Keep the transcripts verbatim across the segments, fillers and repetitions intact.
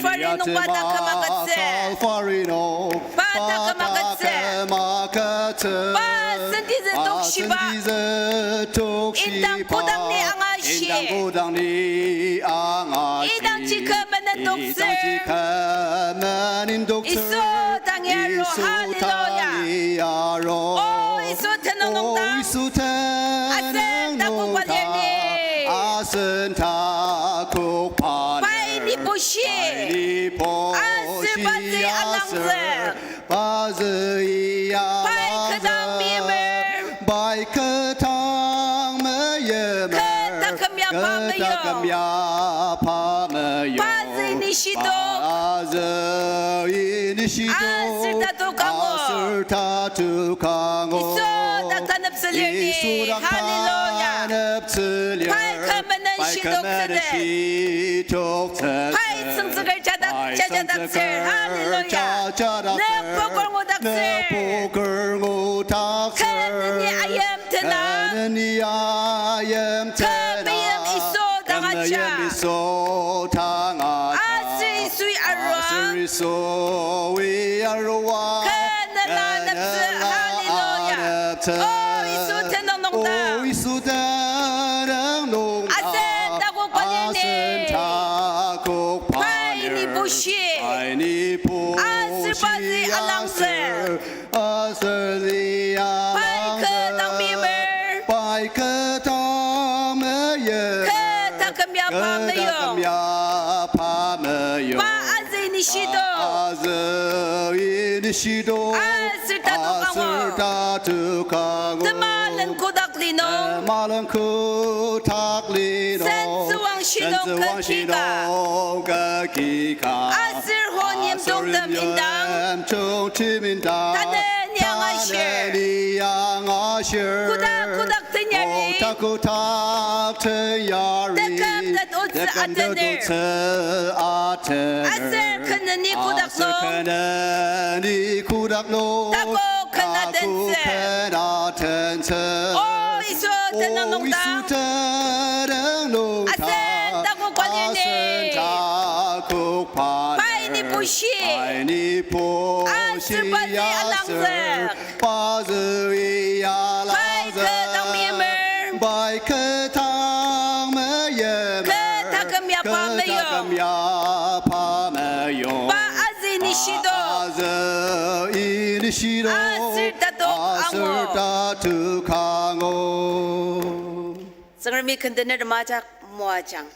Kalvari nung pa taküm agütsür. Kalvari nung pa taküm agütsür. Pa taküm agütsür. Pa sentizü tokshiba. Pa sentizü tokshiba. Indang kodang ni angashi. Indang kodang ni angashi. Idangji kü menen toktsür. Idangji kü menen toktsür. Yisu dang ya aru. Yisu dang ya aru. Hallelujah. O Yisu tenüng nung dang. O Yisu tenüng nung dang. Asen takok palir ni. Asen takok palir. Pai ni bushi. Pai ni bushi. Aser pazü alangzük. Pazü ya alangzük. Pai kü dang meimer. Pai kü dang meimer. Kü taküm ya pa meyong. Kü taküm ya pa meyong. Pazü ini shidok. Pazü ini shidok. Aser tatok angu. Aser tatok angu. Yisu dak taneptsülir ni. Yisu dak taneptsülir. Hallelujah. Pai kü menen shidoktsütet. Pai kü menen shidoktsütet. Pai tsüngtsüker jadak, pai tsüngtsüker jajadaktsür. Hallelujah. Jajadaktsür. Nükpoker ngudaktsür. Nükpoker ngudaktsür. Kü neni ayim tenang. Kü neni ayim tenang. Kü meim Yisu dang aja. Kü meim Yisu dang aja. Aser Yisui arua. Aser Yisui arua. Kü nena aneptsü. Hallelujah. O Yisu tenüng nung dang. O Yisu tenüng nung dang. Asen takok palir ni. Asen takok palir. Pai ni bushi. Pai ni bushi. Aser pazü alangzük. Aser pazü alangzük. Pai kü dang meimer. Pai kü dang meimer. Kü taküm ya pa meyong. Kü taküm ya pa meyong. Pa azü ini shidok. Pa azü ini shidok. Aser tatok angu. Aser tatok angu. Temalen kotak li nung. Temalen kotak li nung. Sentsüwangshi nung kü kika. Sentsüwangshi nung kü kika. Aser hon yimtongtem indang. Aser hon yimtongtem indang. Tanü ni angashir. Tanü ni angashir. Kotak kotak tenyari. Kotak kotak tenyari. Teküm tet otsü atener. Teküm tet otsü atener. Aser kü neni kotak nung. Aser kü neni kotak nung. Takok ken atentsü. Takok ken atentsü. O Yisu tenüng nung dang. O Yisu tenüng nung dang. Asen takok palir ni. Asen takok palir ni. Pai ni bushi. Pai ni bushi. Aser pazü alangzük. Aser pazü alangzük. Pai kü dang meimer. Pai kü dang meimer. Kü taküm ya pa meyong. Kü taküm ya pa meyong. Pa azü ini shidok. Pa azü ini shidok. Aser tatok angu. Aser tatok angu. Tsüngremi kendener majak moajang.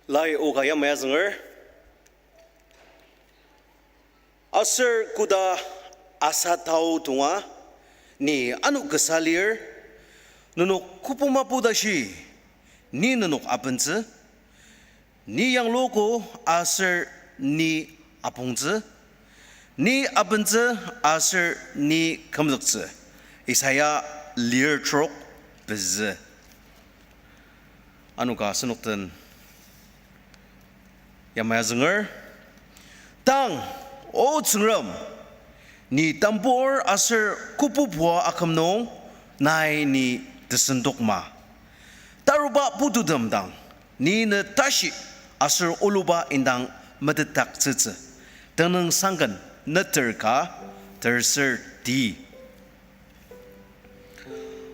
Lai o ka yamai azünger. Aser koda asa tao tonga, ni ano kasa lir, nenok kobo mapu tashi, ni nenok abentsü, ni yangluogo aser ni apongtsü, ni abentsü aser ni kümzüktsü. Isaiah lir trok pezü. Ano ka asenok den yamai azünger. Tang, O Tsüngrem, ni tambur aser kobo pua aküm nung nai ni tesendokma. Taruba pututem dang, ni ne tashi aser oluba indang metetdaktsütsü. Tenüngsangken neter ka terser ti.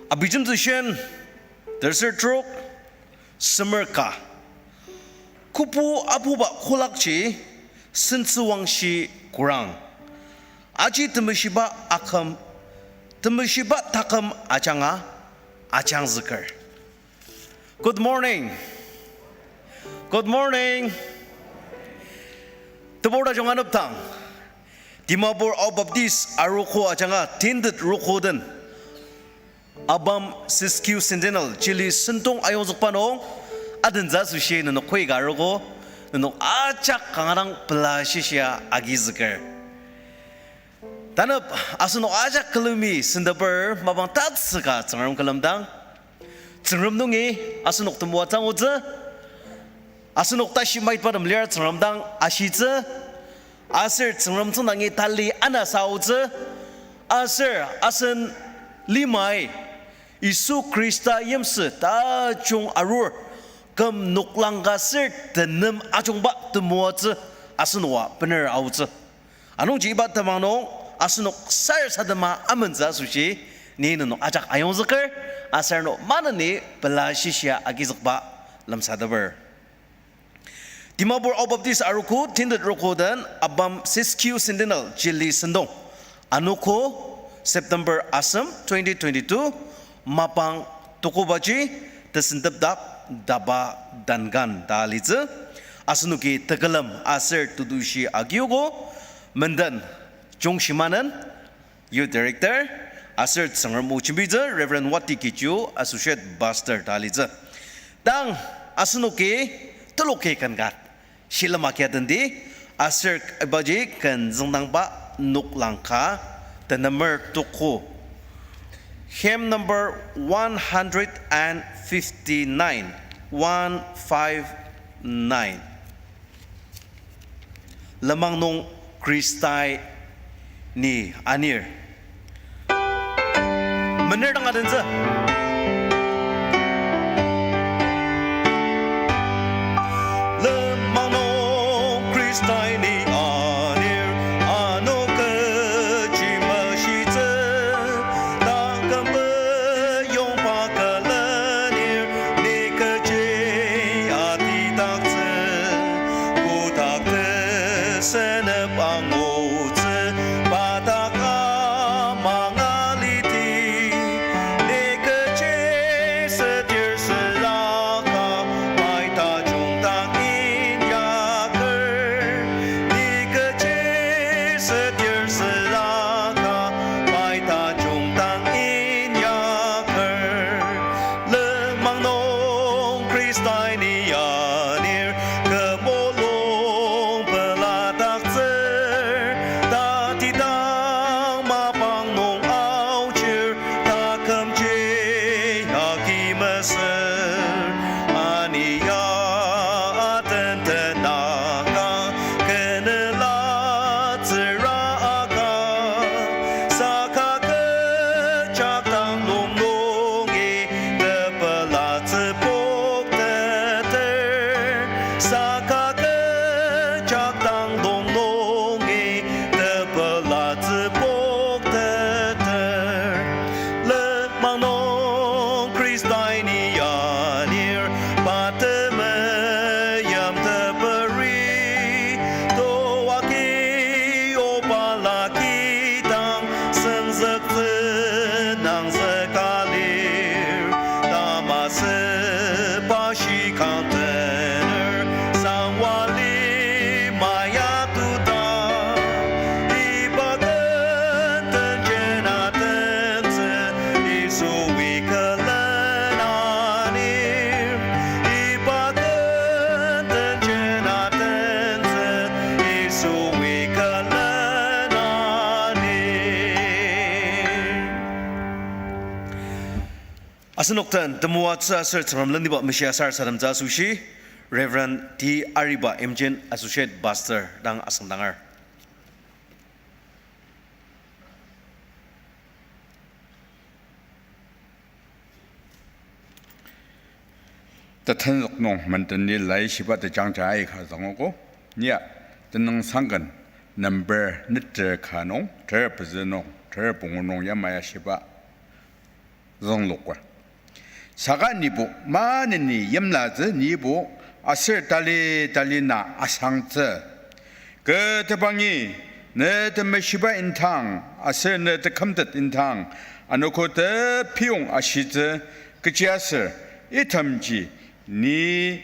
Abijemtsü shin, terser trok, semer ka. Kobo apuba kolakji, sentsüwangshi kurang. Aji temeshiba aküm, temeshiba taküm ajanga, ajangzüker. Good morning. Good morning. Tebur tajung anepdang, Dimapur Ao Baptist arogo ajanga tintet rogo den, ABAM sesquicentennial chili sentong ayongzükba nung, adentsü asoshi nenok koika arogo, nenok ajak kanga dang pela shishia agizüker. Tanep asenok ajak külemi senteper mapang tatsüka Tsüngrem külemdang. Tsüngrem nungi asenok temoatsü angutsü, asenok tashi maitbatem lir Tsüngrem dang ashitsü, aser Tsüngrem tsüngdangi tali anasa aotsü, aser asen limai Yisu Khrista yimsü tajung arur küm noklang ka ser tenem ajungba temoatsü asenoka bener aotsü. Anungji iba temang nung asenok sarasadema amentsü asoshi, ni nenok ajak ayongzüker, aser ano maneni pela shishia agizükba lemsateper. Dimapur Ao Baptist arogo tintet rogo den ABAM sesquicentennial chili sentong, anogo September asem twenty twenty-two, mapang tukobaji tesentepdak daba dangan ta alitsü. Asenoki tekülem aser tetushi agiogo, menden Jungshimanen, Youth Director, aser Tsüngrem o jembitsü Reverend Wati Kichu, Associate Pastor ta alitsü. Tang asenoki teloki ken ka shilem agia tendi, aser ibaji ken züngdangba noklang ka tenemer tuko. Hymn number one hundred and fifty-nine, one five nine. Lenmang nung Khristai ni anir. Mener dang adentsü. Lenmang nung Khristai ni anir, ano kechi meshitsü, taküm peyongba külenir, ni kechi atidaktsü, kotak tesenep angutsü, pa dak amanga liti, ni kechi setir süraka, pai tajung dang inyaker, ni kechi setir süraka, pai tajung dang inyaker. Lenmang nung Khristai ni anir, kü mulung peladaktsür, tatidang mapang nung aochir, takümji agi mesür, ani ya atentenaka, kenela tsüra aka, saka kecha dang lung nungi tepelatsü pokteter, saka kecha dang lung nungi tepelatsü pokteter. Lenmang nung Khristai ni anir, pa temeim teperi, toaki oba laki dang sengzüktsü nangzüka lir, tamasü pa shikang tener, sangwa lima ya tuta, iba ken tenjen atentsü, Yisui külen anir, iba ken tenjen atentsü, Yisui külen anir. Asenok den temoatsü aser Tsüngrem leniba meshia sarasademtsü asoshi, Reverend T Ariba Imjin, Associate Pastor dang asüngdanger. Tetenzük nung menden ni laishiba tejangja aika zangogo. Nia tenüngsangken number neter ka nung, ter pezü nung, ter pungu nung yamai ashiba züngloker. Saka nibo maneni yimlatsü, nibo aser tali tali na asangtsü. Kü tebangi, ne temeshiba indang, aser ne tekümtet indang, anogo tepiyong ashitsü, kechiaser itemji ni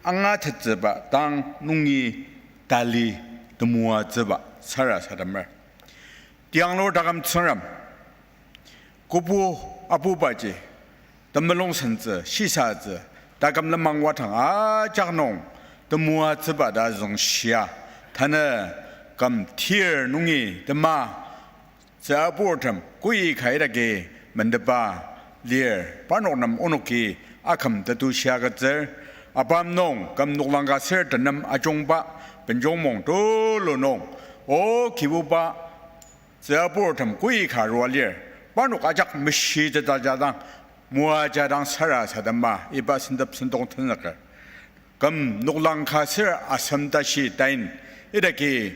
angatettsüba dang nungi tali temoatsüba sarasademer. Tianglur taküm Tsüngrem, kobo apubaji, temulung sentsü, shisatsü, taküm lenmang wadang ajak nung, temoatsüba ta züngshia, tanü küm tir nungi tema, tsüaburtem koika idaki mentepa lir, parnok nem onoki aküm tetushia agütsür, apam nung küm noklang ka ser tenem ajungba, benjong mung tulu nung, O Kibuba, tsüaburtem koika arua lir, parnok ajak meshiteta jadang, moajadang sarasadema iba sentep sentong tenzüker. Küm noklang ka ser asem tashi tain idaki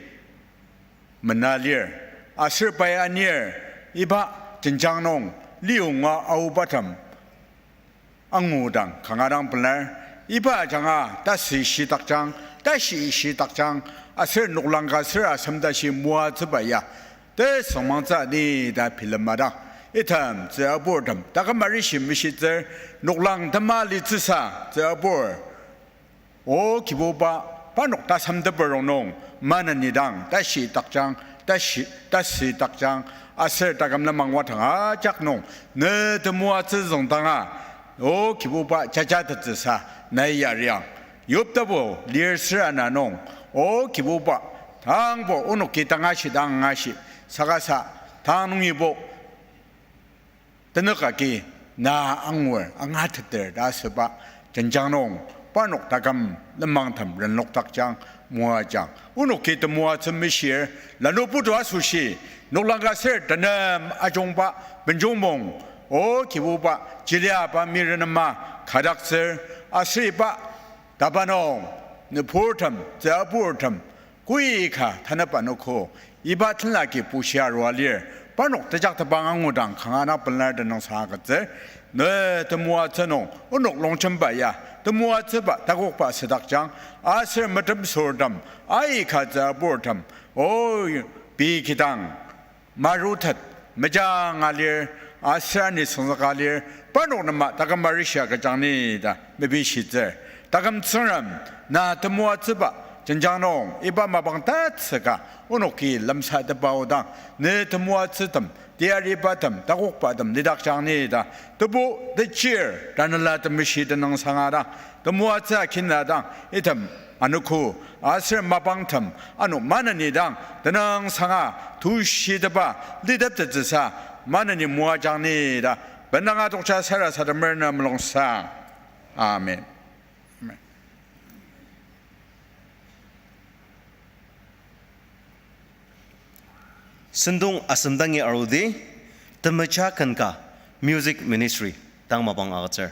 mena lir, aser pai anir, iba jenjang nung liyonga aobatem angudang kanga dang pelar, iba ajanga tasü shitakjang, tashi shitakjang, aser noklang ka ser asem tashi moatsüba ya tesüngmangtsü ni ta bilemadang, item tsüaburtem taküm arishi meshitsür, noklang tema litsüsa tsüabur, O Kibuba, parnok tasemteper rongnung maneni dang tashi takjang, tashi, tasü takjang, aser taküm lenmang wadang ajak nung ne temoatsü züngdanga, O Kibuba, jajatettsüsa nai yariang. Yoptabo lir ser ana nung, O Kibuba, tangbo onoki tangashi dang angashi, saka sa tang nungibo tenük agi na angur angateter ta asüba jenjang nung parnok taküm lenmangtem renlokdakjang, moajang. Onoki temoatsü meshir, lanu putu asoshi, noklang ka ser tenem ajungba, benjong mung, O Kibuba, jiliaba mirenema kadaktsür, aser iba taba nung nüburtem, tsüaburtem koika tanep anogo, iba tenlaki bushia arua lir, parnok tejaktepang angudang kanga dang pelar tenüngsang agütsür, ne temoatsü nung onok longjemba ya temoatsüba takokba südakjang, aser metemsürtem, aika tsüaburtem, O, pei kidang marutet, mejanga lir, aser ani süngzüka lir, parnok nem taküm arishi agüjang ni ta mepishitsür. Taküm Tsüngrem, na temoatsüba jenjang nung iba mapang tatsüka onoki lemsatepa aodang, ne temoatsütem, teyaribatem, takokbatem lidakjang ni ta, tebu techir Tanela Temeshi tenüngsang adang, temoatsü akina dang item anogo, aser mapangtem ano maneni dang tenüngsanga tushitepa liteptettsüsa maneni moajang ni ta, bendanga tokja sarasademer ne mulungsang. Amen. Amen. Sentong asemdangi arudi, Temecha Ken Ka Music Ministry dang mapang agütsür.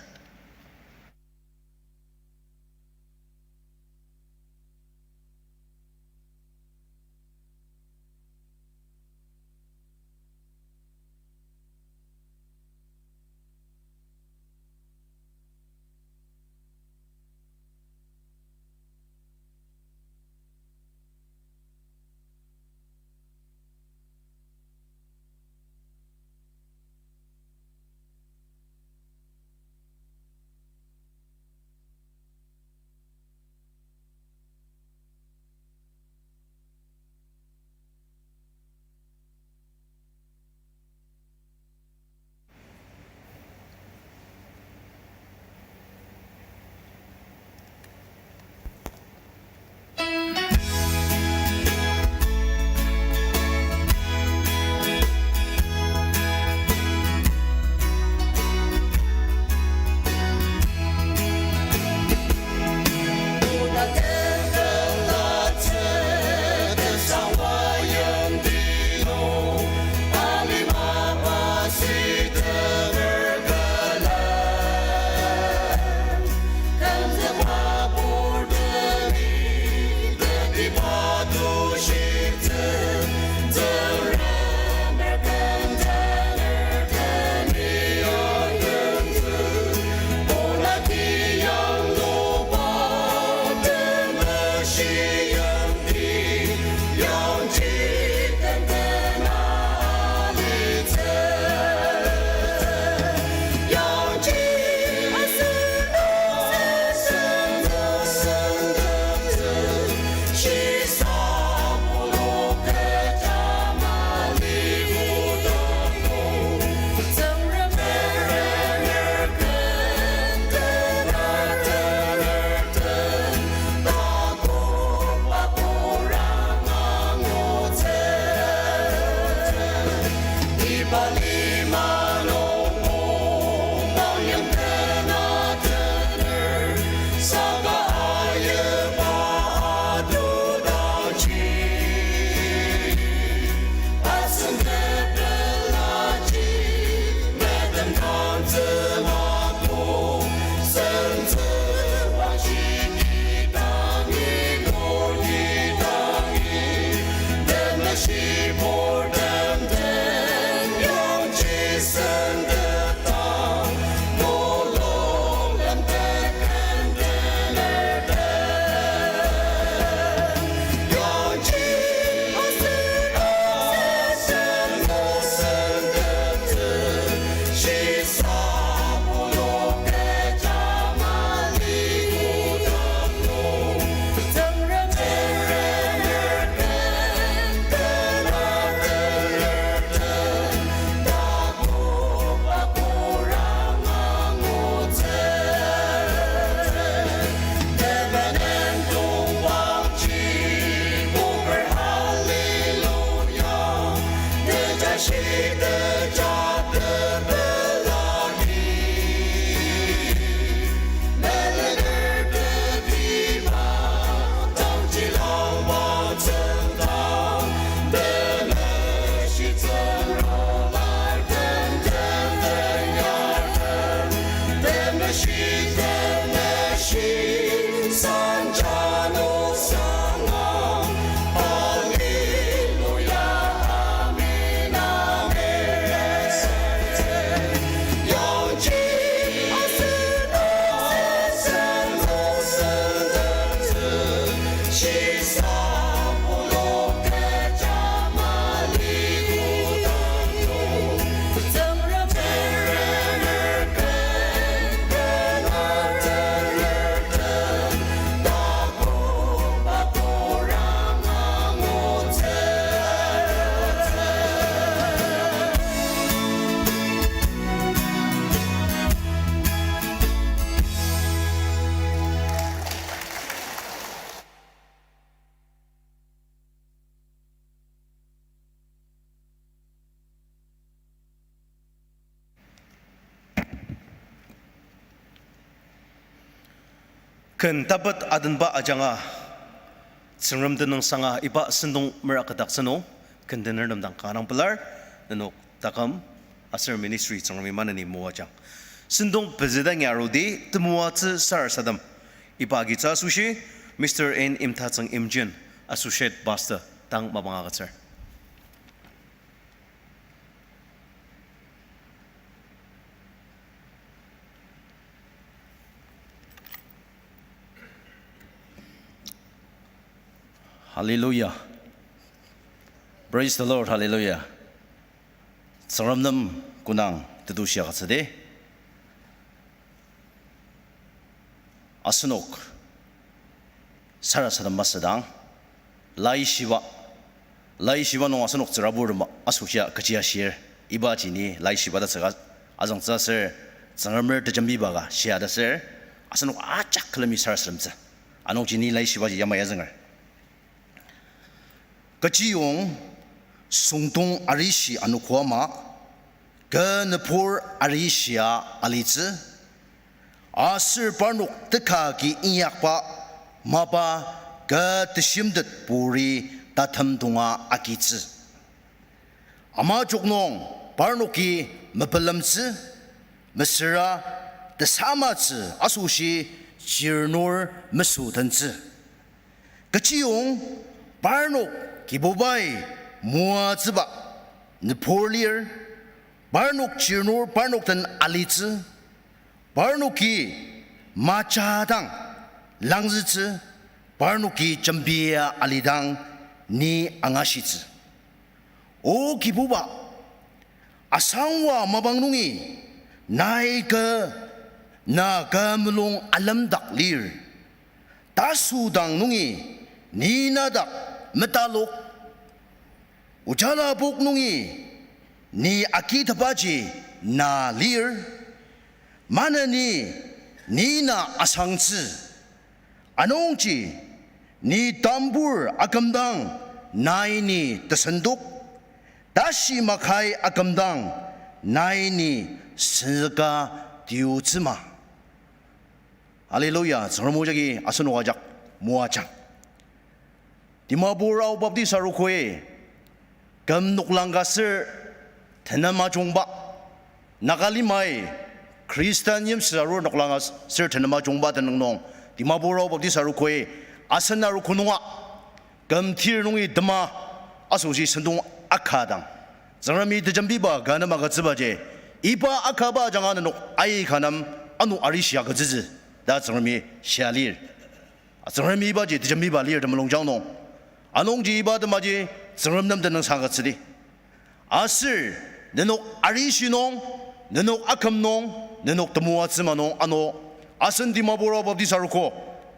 Ken tapet adenba ajanga, Tsüngrem tenüngsanga iba sentong merangkadaktsü nung, ken tenertem dang kanga dang pelar, nenok taküm aser ministry Tsüngremi maneni moajang. Sentong pezü dangi arudi temoatsü sarasadem iba agitsü asoshi, Mister N Imtatsüng Imjin, Associate Pastor, dang mapang agütsür. Hallelujah. Praise the Lord. Hallelujah. Tsüngrem nem kü nung tetushi agütsüdi. Asenok sarasadem masüdang, laishiba, laishiba nung asenok tsüraburtem asoshia kechi ashir, ibaji ni laishiba ta tsüka azüngtsü aser Tsüngremer tejembiba ka shia ta aser asenok ajak külemi sarasademtsü. Anungji ni laishibaji yamai azünger. Kechiyong süngdong arishi anogo ama, kü nübur arishia alitsü, aser parnok teka agi inyakba mapa kü teshimtet puri tatem tonga agitsü. Ama jok nung parnoki mepelemtsü, mesüra tesamatsü asoshi chirnur mesütentsü. Kechiyong parnok Kibubai moatsüba nübur lir, parnok chirnur parnok den alitsü, parnoki majadang langzütsü, parnoki jembia alidang ni angashitsü. O Kibuba, asangwa mapang nungi nai kü na kü mulung alemdak lir. Tasüdang nungi ni nadak metalok, ojalapok nungi ni agitepaji na lir. Maneni ni na asangtsü. Anungji ni tambur akümdang nai ni tesendok, tashi makai akümdang nai ni senzüka tiutsüma. Hallelujah, Tsüngrem o jagi asenok ajak moajang. Dimapur Ao Baptist Arogoi küm noklang ka ser tenema jungba, Naga limai Khristan yimsü arur noklang ka ser tenema jungba tenüng nung, Dimapur Ao Baptist Arogoi asen arogo nunga küm tir nungi tema asoshi sentong aka dang, Tsüngremi tejembiba ka nem agütsübaji, iba akaba ajanga nenok aika nem ano arishi agütsütsü ta Tsüngremi shia lir. Tsüngremi ibaji tejembiba lir temulungjang nung. Anungji iba temaji Tsüngrem nem tenüngsang agütsüdi. Aser nenok arishi nung, nenok aküm nung, nenok temoatsüma nung ano, asen Dimapur Ao Baptist Arogo,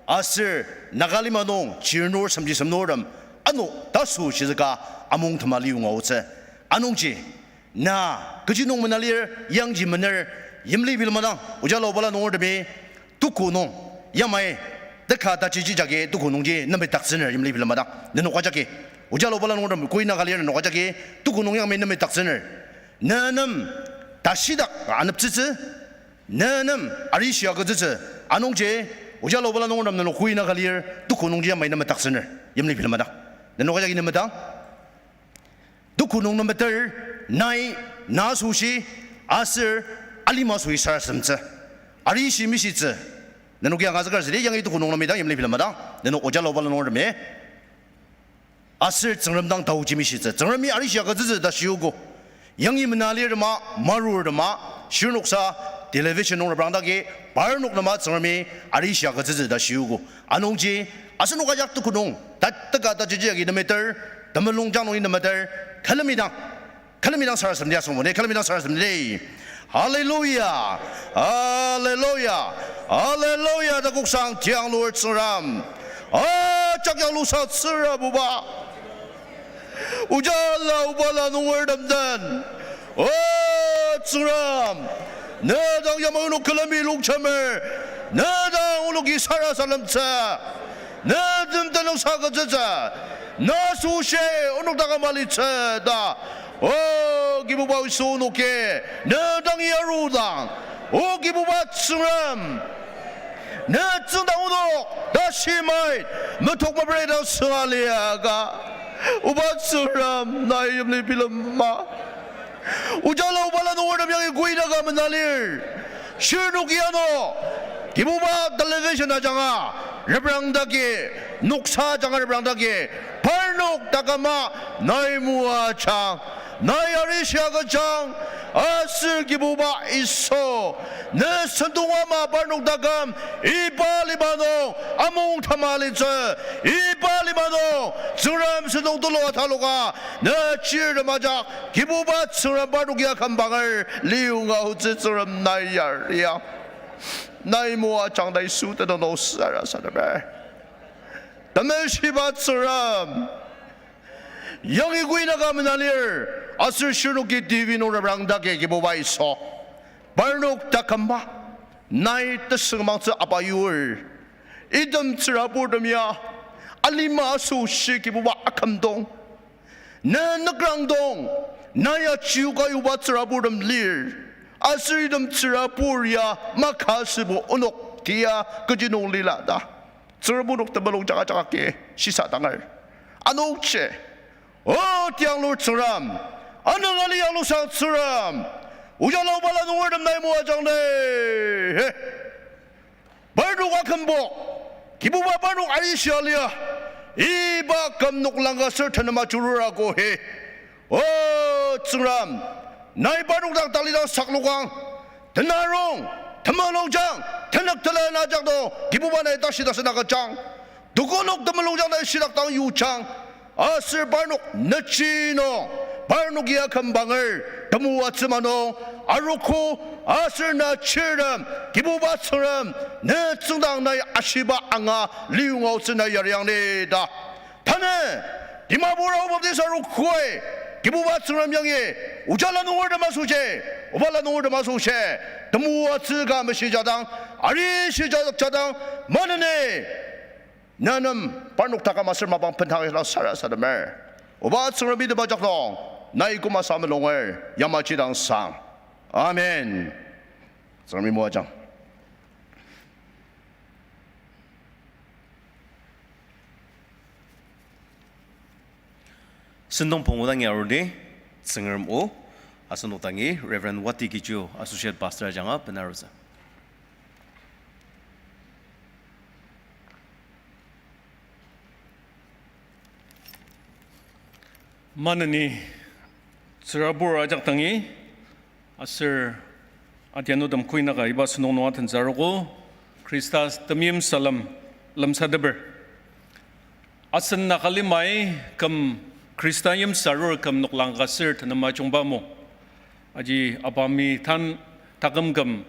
aser Naga lima nung chirnur semji semnurtem ano tasü shizüka amungtema liyonga aotsü. Anungji na kechi nung mena lir, yangji mener, yimli bilema dang, ojalao bala nungertemi tuku nung, yamai Teka tajiji jagi tuku nungji nemetdaktsüner yimli bilemdang. Nenok ajaki. Oja laoba la nungertem koinaka lir nenok ajaki tuku nung yamai nemetdaktsüner. Nenem tashidak aneptsütsü. Nenem arishi agütsütsü. Anungji, oja laoba la nungertem nenok koinaka lir tuku nungji yamai nemetdaktsüner yimli bilemdang. Nenok ajaki nemedang. Tuku nung nemeter, nai, na asoshi, aser, alima asoshi sarasademtsü. Arishi mishitsü. Nenoki angazüker südi yangi tuku nung nemedang yimli bilemdang. Nenok oja laoba la nungertemi. Aser Tsüngrem dang taoji mishitsü. Tsüngremi arishi agütsütsü ta shiogo. Yangi mena lirtema, marurtema, shirnoksa, television nung reprangdaki, parnok nema Tsüngremi arishi agütsütsü ta shiogo. Anungji, asenok ajak tuku nung, ta teka tajiji agi nemeter, temulungjang nungi nemeter, külemidang, külemidang sarasademdi asüngbo ne, külemidang sarasademdi. Hallelujah, hallelujah, hallelujah, ta koksang tiang lur Tsüngrem. Ajak yanglusa tsürabuba. Oja laoba la nungertem den. O Tsüngrem, ne dang yamai onok külemi longjemer, ne dang onoki sarasademtsü, ne den tenüngsagütsütsü, na asoshi onok taküm alitsü ta. O Kibuba Yisu onoki, ne dang yarudang, O Kibuba Tsüngrem, ne tsüngdang onok, tashimai, metok meperi dang sünga liaka. Oba Tsüngrem, nai yimli bilema. Oja laoba la nungertem yangi koinaka mena lir. Shirnoki ano, Kibuba television ajanga, reprangdaki, noksa ajanga reprangdaki, parnok taküma, nai moajang, nai arishi agüjang, aser Kibuba Yisu, ne sentong ama parnok taküm, iba lima nung, amung tama alitsü, iba lima nung, Tsüngrem sentong tulu ataloka, ne chirtem ajak, Kibuba Tsüngrem parnok ya kümbanger, liyonga aotsü Tsüngrem nai yariang. Nai moajang ta Yisu tenüng nung sarasademer. Temeshiba Tsüngrem, yangi koinaka mena lir, aser shirnoki T V nung reprangdaki Kibuba Yisu, parnok taküma, nai tesüngmangtsü apa yur. Item tsüraburtem ya, alima asoshi Kibuba akümdong, ne nükrangdong, na ya chiyuka yuba tsüraburtem lir. Aser item tsürabur ya makasübo onok tia kechi nung lila ta, tsürabur onok temulungjang ajak agi shisa danger. Anungji, O tiang lur Tsüngrem, anang ali yanglusang Tsüngrem, oja laoba la nungertem nai moajang ne. He. Parnok akümbo, Kibuba parnok arishi alia, iba küm noklang ka ser tenema churur ako he. O Tsüngrem, nai parnok dang talidang saklokang, tenarong, temulungjang, tenük tela na ajak nung, Kibuba nai tashi tasen agüjang, tukunok temulungjang nai shidakdang yujang, aser parnok nechi nung, parnok ya kümbanger, temoatsü ma nung, arogo, aser na chirtem, Kibuba Tsüngrem, ne tsüngdang nai ashiba anga liyonga aotsü nai yariang ni ta. Tanü, Dimapur Ao Baptist Arogoi, Kibuba Tsüngrem yangi, oja la nungertem asoshi, oba la nungertem asoshi, temoatsü ka meshijadang, arishijadang, maneni, nenem parnok taküm aser mapang bendang ila sarasademer. Oba Tsüngremi tebajak nung, nai koma sa melonger, yamaji dang sang. Amen. Tsüngremi moajang. Sentong pungu dangi arudi, Tsüngrem o, asenok dangi Reverend Wati Kijo, Associate Pastor ajanga benarutsü. Maneni tsürabur ajak dangi, aser adianutem koinaka iba sentong nung atentsü arogo, Khrista temeim salem lemsateper. Asen Naga limai küm Khrista yimsü arur küm noklang ka ser tenema jungba mung. Aji apami tan taküm küm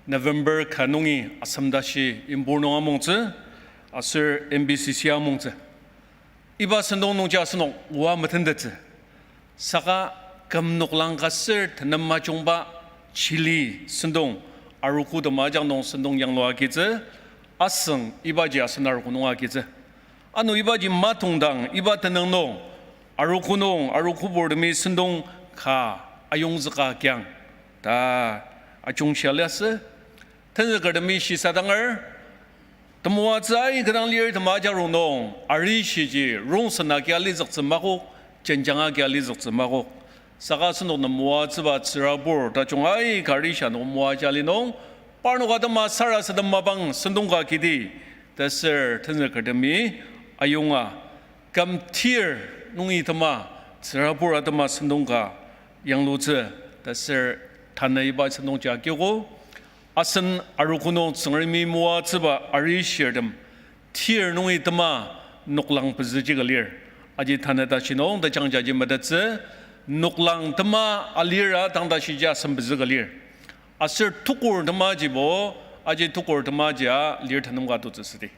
November ka nungi Assam tashi Impur nung amongtsü, aser M B C C amongtsü. Iba sentong nungji asenok oa metentettsü. Saka küm noklang ka ser tenema jungba chili sentong arogo tema ajak nung sentong yanglua agitsü, Asüng ibaji asen arogo nung agitsü. Ano ibaji matongdang iba tenüng nung, arogo nung, arogo purtemi sentong ka ayongzüka kiang ta ajungshia liasü. Tenzükertemi shisadanger, temoatsü aika dang lir tema ajarung nung, arishiji rongsen agi alizüktsü makok, jenjang agi alizüktsü makok. Saka asenok nem moatsüba tsürabur tajung aika arishi nung moaja li nung, parnok atema sarasadem mapang sentong ka kiti, ta aser tenzükertemi ayonga, küm tir nungi tema, tsürabur atema sentong ka yanglutsü, ta aser tanü iba sentongji akiogo. Asen arogo nung Tsüngremi moatsüba arishirtem, tir nungi tema noklang pezüji ka lir. Aji tanü tashi nung tajangjaji metettsü, noklang tema alira tang tashiji asem pezü ka lir. Aser tukur temajibo, aji tukur temajia lir tenem ka tutsü südi.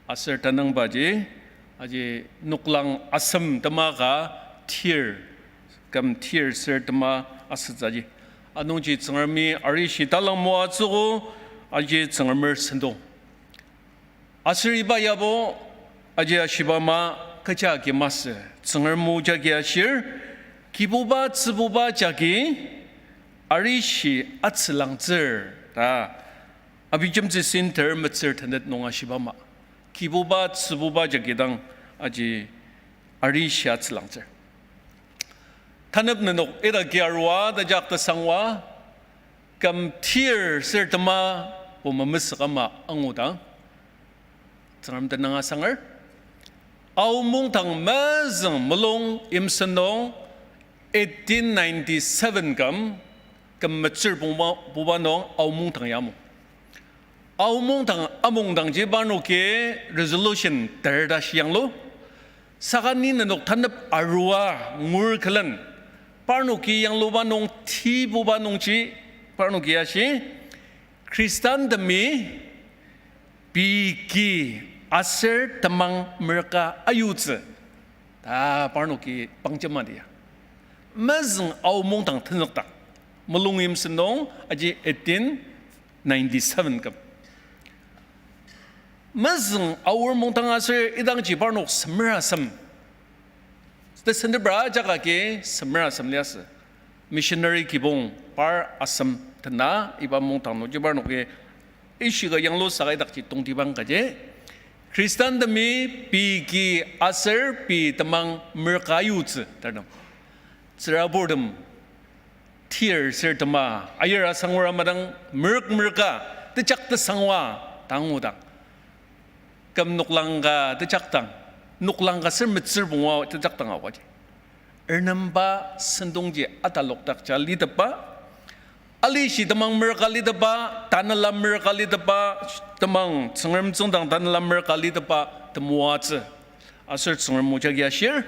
Aser tanüngbaji, aji noklang asem tema ka tir, küm tir ser tema asütsüji. Anungji Tsüngremi arishi talang moatsüogo, aji Tsüngremer sentong. Aser iba yabo, aji ashiba ama kecha agi masü, Tsüngrem o jagi ashir, Kibuba tsübuba jagi arishi atsülangtsür ta Abijemtsü Center metsür tenet nung ashiba ama, Kibuba tsübuba jagi dang aji arishi atsülangtsür. Tanep nenok idaki arua tajak tesangwa, küm tir ser tema bo memesük ama angudang, Tsüngrem tenüng asanger. Ao mungdang mezüng mulung yimsen nung eighteen ninety-seven küm, küm metsür pungba, puba nung Ao mungdang ya amung. Ao mungdang amungdangji parnoki resolution ter ta shiyanglu. Saka ni nenok tanep arua ngur külen, parnoki yangluba nung tibuba nungji, parnoki ashi, Khristanemi pei ki aser temang merüka ayutsü ta parnoki pangjema dia. Mezüng Ao mungdang tenzükdang, mulung yimsen nung aji eighteen ninety-seven küm. Mezüng Ao mungdang aser idangji parnok semer asem, tesendebra ajak agi semer asem liasü. Missionary kibong par asem tena iba mungdang nungji parnoki ishika yanglu saka idakji tongtibang kaji. Khristanemi pei ki aser pei temang merüka ayutsü ta nem. Tsüraburtem tir ser tema ayir asangura madang merük merüka tejak tesangwa ta angudang, küm noklang ka tejakdang, noklang ka ser metsür pungwa tejakdang aobaji, ernemba sentongji atalokdakja litepba, alishi temang merüka litepba, tanela merüka litepba, temang Tsüngrem tsüngdang tanela merüka litepba temoatsü. Aser Tsüngrem o jagi ashir,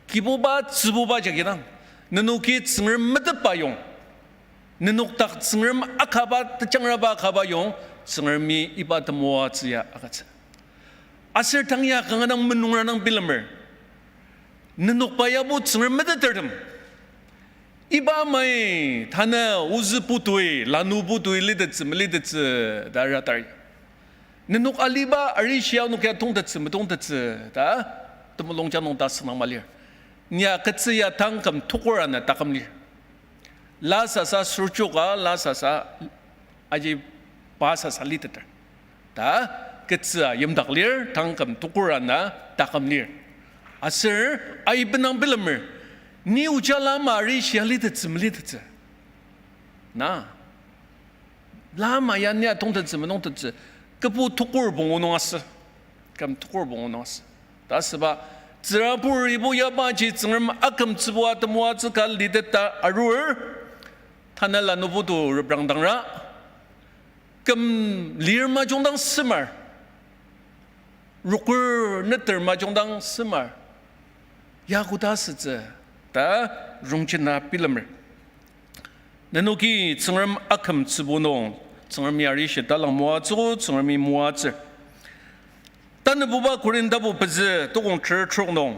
Kibuba tsübuba jagi dang, nenoki Tsüngrem metetba yong, nenok dak Tsüngrem akaba, tejangraba akaba yong, Tsüngremi iba temoatsü ya agütsü. Aser tang ya kanga dang menungra dang bilemer, nenokba yabo Tsüngrem metetertem, iba amai tanü ozü putoi, lanu putoi litettsü melitettsü ta ratari, nenok aliba arishi ya onok ya tongtettsü metongtettsü ta temulungjang nung ta sünang ma lir. Ni ya ketsü ya tang küm tukur ana taküm lir. La sasa sürchoka, la sasa aji pa sasa liteter ta ketsü a yimdak lir, tang küm tukur ana taküm lir. Aser aibenang bilemer, ni oja lama arishi ya litettsü melitettsü, na, lama ya ni ya tongtettsü metongtettsü, kübu tukur pungu nung asü, küm tukur pungu nung asü. Ta asüba, tsürabur ibo yabaji Tsüngrem akümtsübua temoatsü ka liteta arur, tanela nubutu reprangdangra, küm lir majungdang semar, rokur neter majungdang semar, ya koda asütsü ta rongjena bilemer. Nenoki Tsüngrem akümtsübu nung, Tsüngremi arishi talang moatsü, Tsüngremi moatsür. Tanabuba Korinthbo pezü tokong ter trok nung,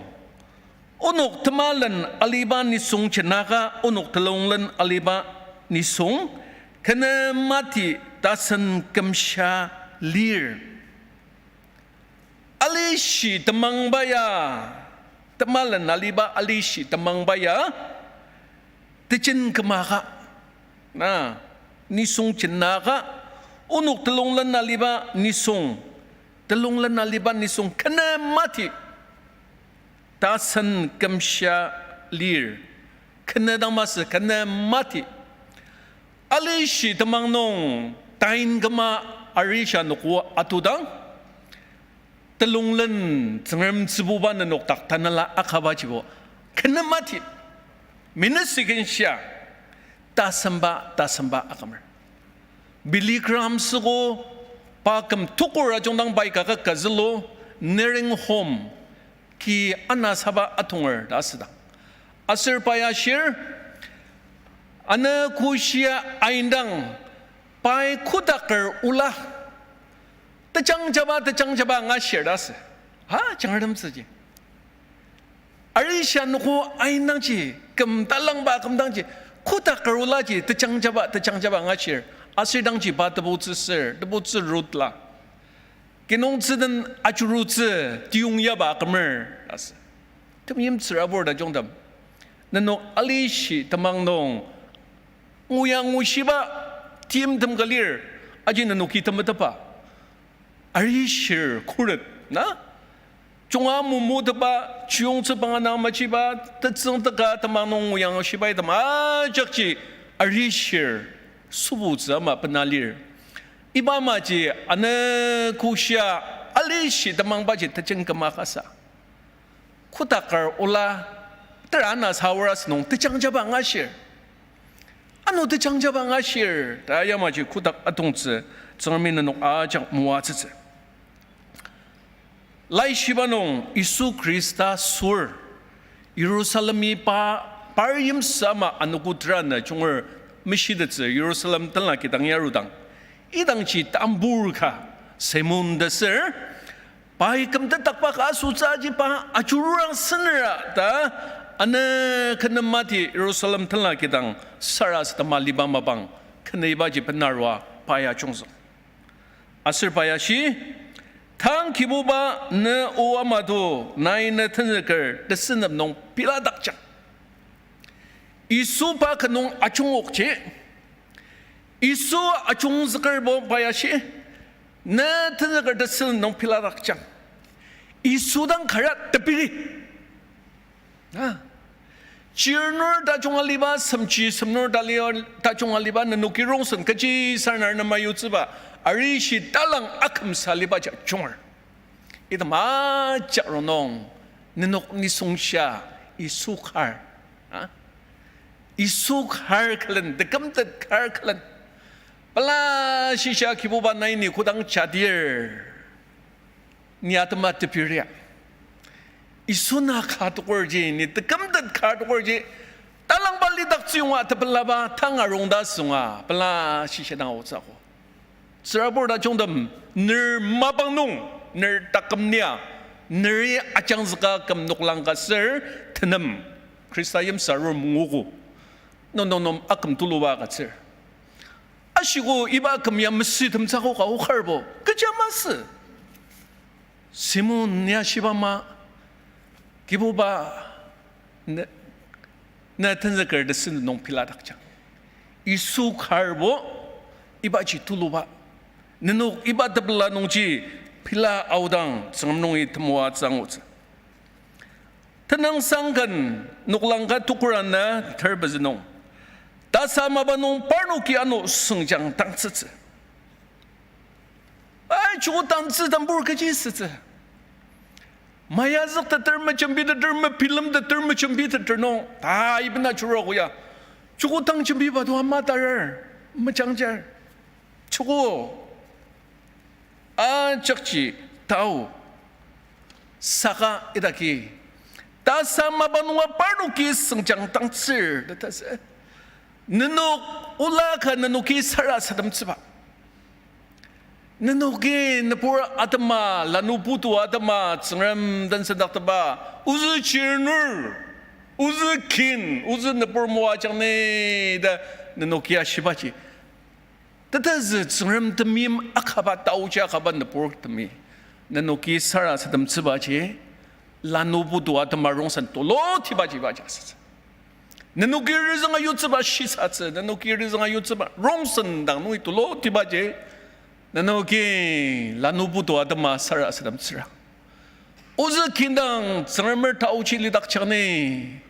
onok temalen aliba nisung jenaka onok telonglen aliba nisung kena mati tasen kümsha lir. Alishi temangba ya, temalen aliba alishi temangba ya, tejen kümaka. Na, nisung jenaka, onok telonglen aliba nisung, telonglen aliba nisung kena mati. Tasen kümsha lir, kena dang masü kena mati. Alishi temang nung tain küma arishi anogo atudang, telonglen Tsüngrem tsübuba nenok dak tanela akabajibo kena mati. Minütsikinshia, tasemba, tasemba akümer. Billy Graham süko, pa küm tukur ajungdang pai kaka kazülu, nursing home, ki anasaba atonger ta asüdang. Aser pa ya shir, ano koshia aindang, pai kotaker ola, tejangjaba, tejangjaba angashir ta asü. Ha, jangratemtsüji. Arishi anogo aindangji, küm talangba kümdangji, kotaker olaji, tejangjaba, tejangjaba angashir. Aser dangji pa tebutsü sür, tebutsü rutla. Kinungtsü den ajurutsü tiyongyaba akümer asü. Temeim tsürabur tajungtem, nenok alishi temang nung nguya ngushiba timtem ka lir, aji nenoki temetetba. Arishir khuret, na? Junga mumuteba, chiyongtsü banga nang machiba, tetsüng teka temang nung nguya ngushiba item ajakji arishir sübutsü ama bena lir. Iba amaji ano koshia alishi temangbaji tejen küma kasa. Kotaker ola, tera anasa aor asünung tejangjaba angashir. Ano tejangjaba angashir ta yamaji kotak atongtsü, Tsüngremi nenok ajak moatsütsü. Laishiba nung Yisu Khrista sur, Yirusalemi pa, par yimsü ama anogo tera nü junger meshitettsü Yirusalem tenla kidang yarudang, idangji tambur ka Simon ta sür, pai kümtetdakba ka asütsü aji pa ajururang sünera ta, ano kena mati Yirusalem tenla kidang sarasadema liba mapang, kena ibaji benarua pa ya jungzük. Aser pa ya shi, tang Kibuba ne o ama to, nai ne tenzüker tesünep nung piladakjang. Yisu pa ka nung ajungokji, Yisu ajungzükerbo pa ya shi, ne tenzüker tesünep nung piladakjang. Yisu dang kara tepiri. A, chirnur tajung aliba, semchi semnur tali-, tajung aliba, nenoki rongsen kechi sarnar nema yutsüba, arishi talang akümsa aliba ja junger. Item ajak rongnung, nenok nisung shia Yisu kar. A, Yisu kar külen, tekümtet kar külen. Pela shisa Kibuba nai ni kodang jadir, ni atema tepiria. Yisu na ka tokorji, ni tekümtet ka tokorji, talangba lidaktsü yonga tepelaba tang arung ta asünga, pela shisa dang aotsü akok. Tsürabur tajungtem, ner mapang nung, ner taküm nia, neri ajangzüka küm noklang ka ser, tenem, Khrista yimsü arur manguogo. Nung nung nung aküm tuluba agütsür. Ashiko iba küm ya mesütemtsü akok aokarbo, kecha masü. Simon ya shiba ma, Kibuba, ne, ne tenzüker tesünep nung piladakjang. Yisu karbo, ibaji tuluba. Nenok iba tepela nungji pila aodang Tsüngrem nungi temoatsü angutsü. Tenüngsang ken noklang ka tukur ana ter pezü nung, tasa mapa nung parnoki ano süngjang tangtsütsü. Ai, joko tangtsü tambur kechi sütsü. Mayazükteter, mejembiteter, mebilemteter, mejembiteter nung, ta iben ajurua ko ya, joko tang jembiba to ama tarar, mejangjar. Joko ajakji tao, saka idaki, tasa mapa nunga parnoki süngjang tangtsür ta tasü. Nenok ola ka nenoki sarasademtsüba. Nenoki nübur atema, lanu putu atema, Tsüngrem den sendaktepa, ozü chirnur, ozü kin, ozü nübur moajang ni ta nenoki ashibaji, tetezü Tsüngrem temeim akaba, taoji akaba nübur temi. Nenoki sarasademtsübaji, lanu putu atema rongsen tulutibaji ibaji asütsü. Nenoki rizanga yutsüba shisatsü, nenoki rizanga yutsüba rongsen dang nungi tulutibaji, nenoki lanu putu atema sarasademtsüra. Ozü kidang Tsüngremer taochi lidakjang ni,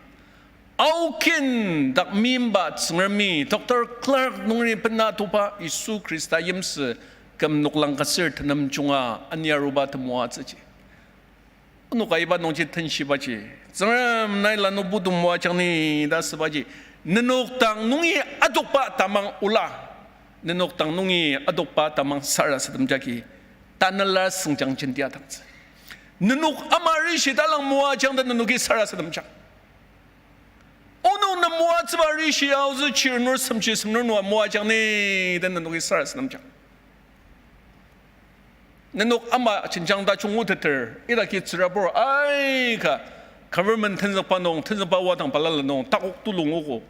Aokin dak meimba Tsüngremi Doctor Clark nungri bena toba Yisu Khrista yimsü küm noklang kasür tenem junga aniaruba temoatsüji. Onoka iba nungji tenshibaji, Tsüngrem nai lanu putu moajang ni ta asübaji, nenok dang nungi adokba tamang ola, nenok dang nungi adokba tamang sarasadem jagi tanela süngjang jentia dangtsü. Nenok ama arishi talang moajang ta nenoki sarasademjang. Onok nem moatsüba arishi aozü chirnur semchi semnur nua moajang ni ta nenoki sarasademjang. Nenok ama jenjang tajung nguteter, idaki tsürabur aika government tenzükba nung, tenzükba wadang balala nung takok tulungogo.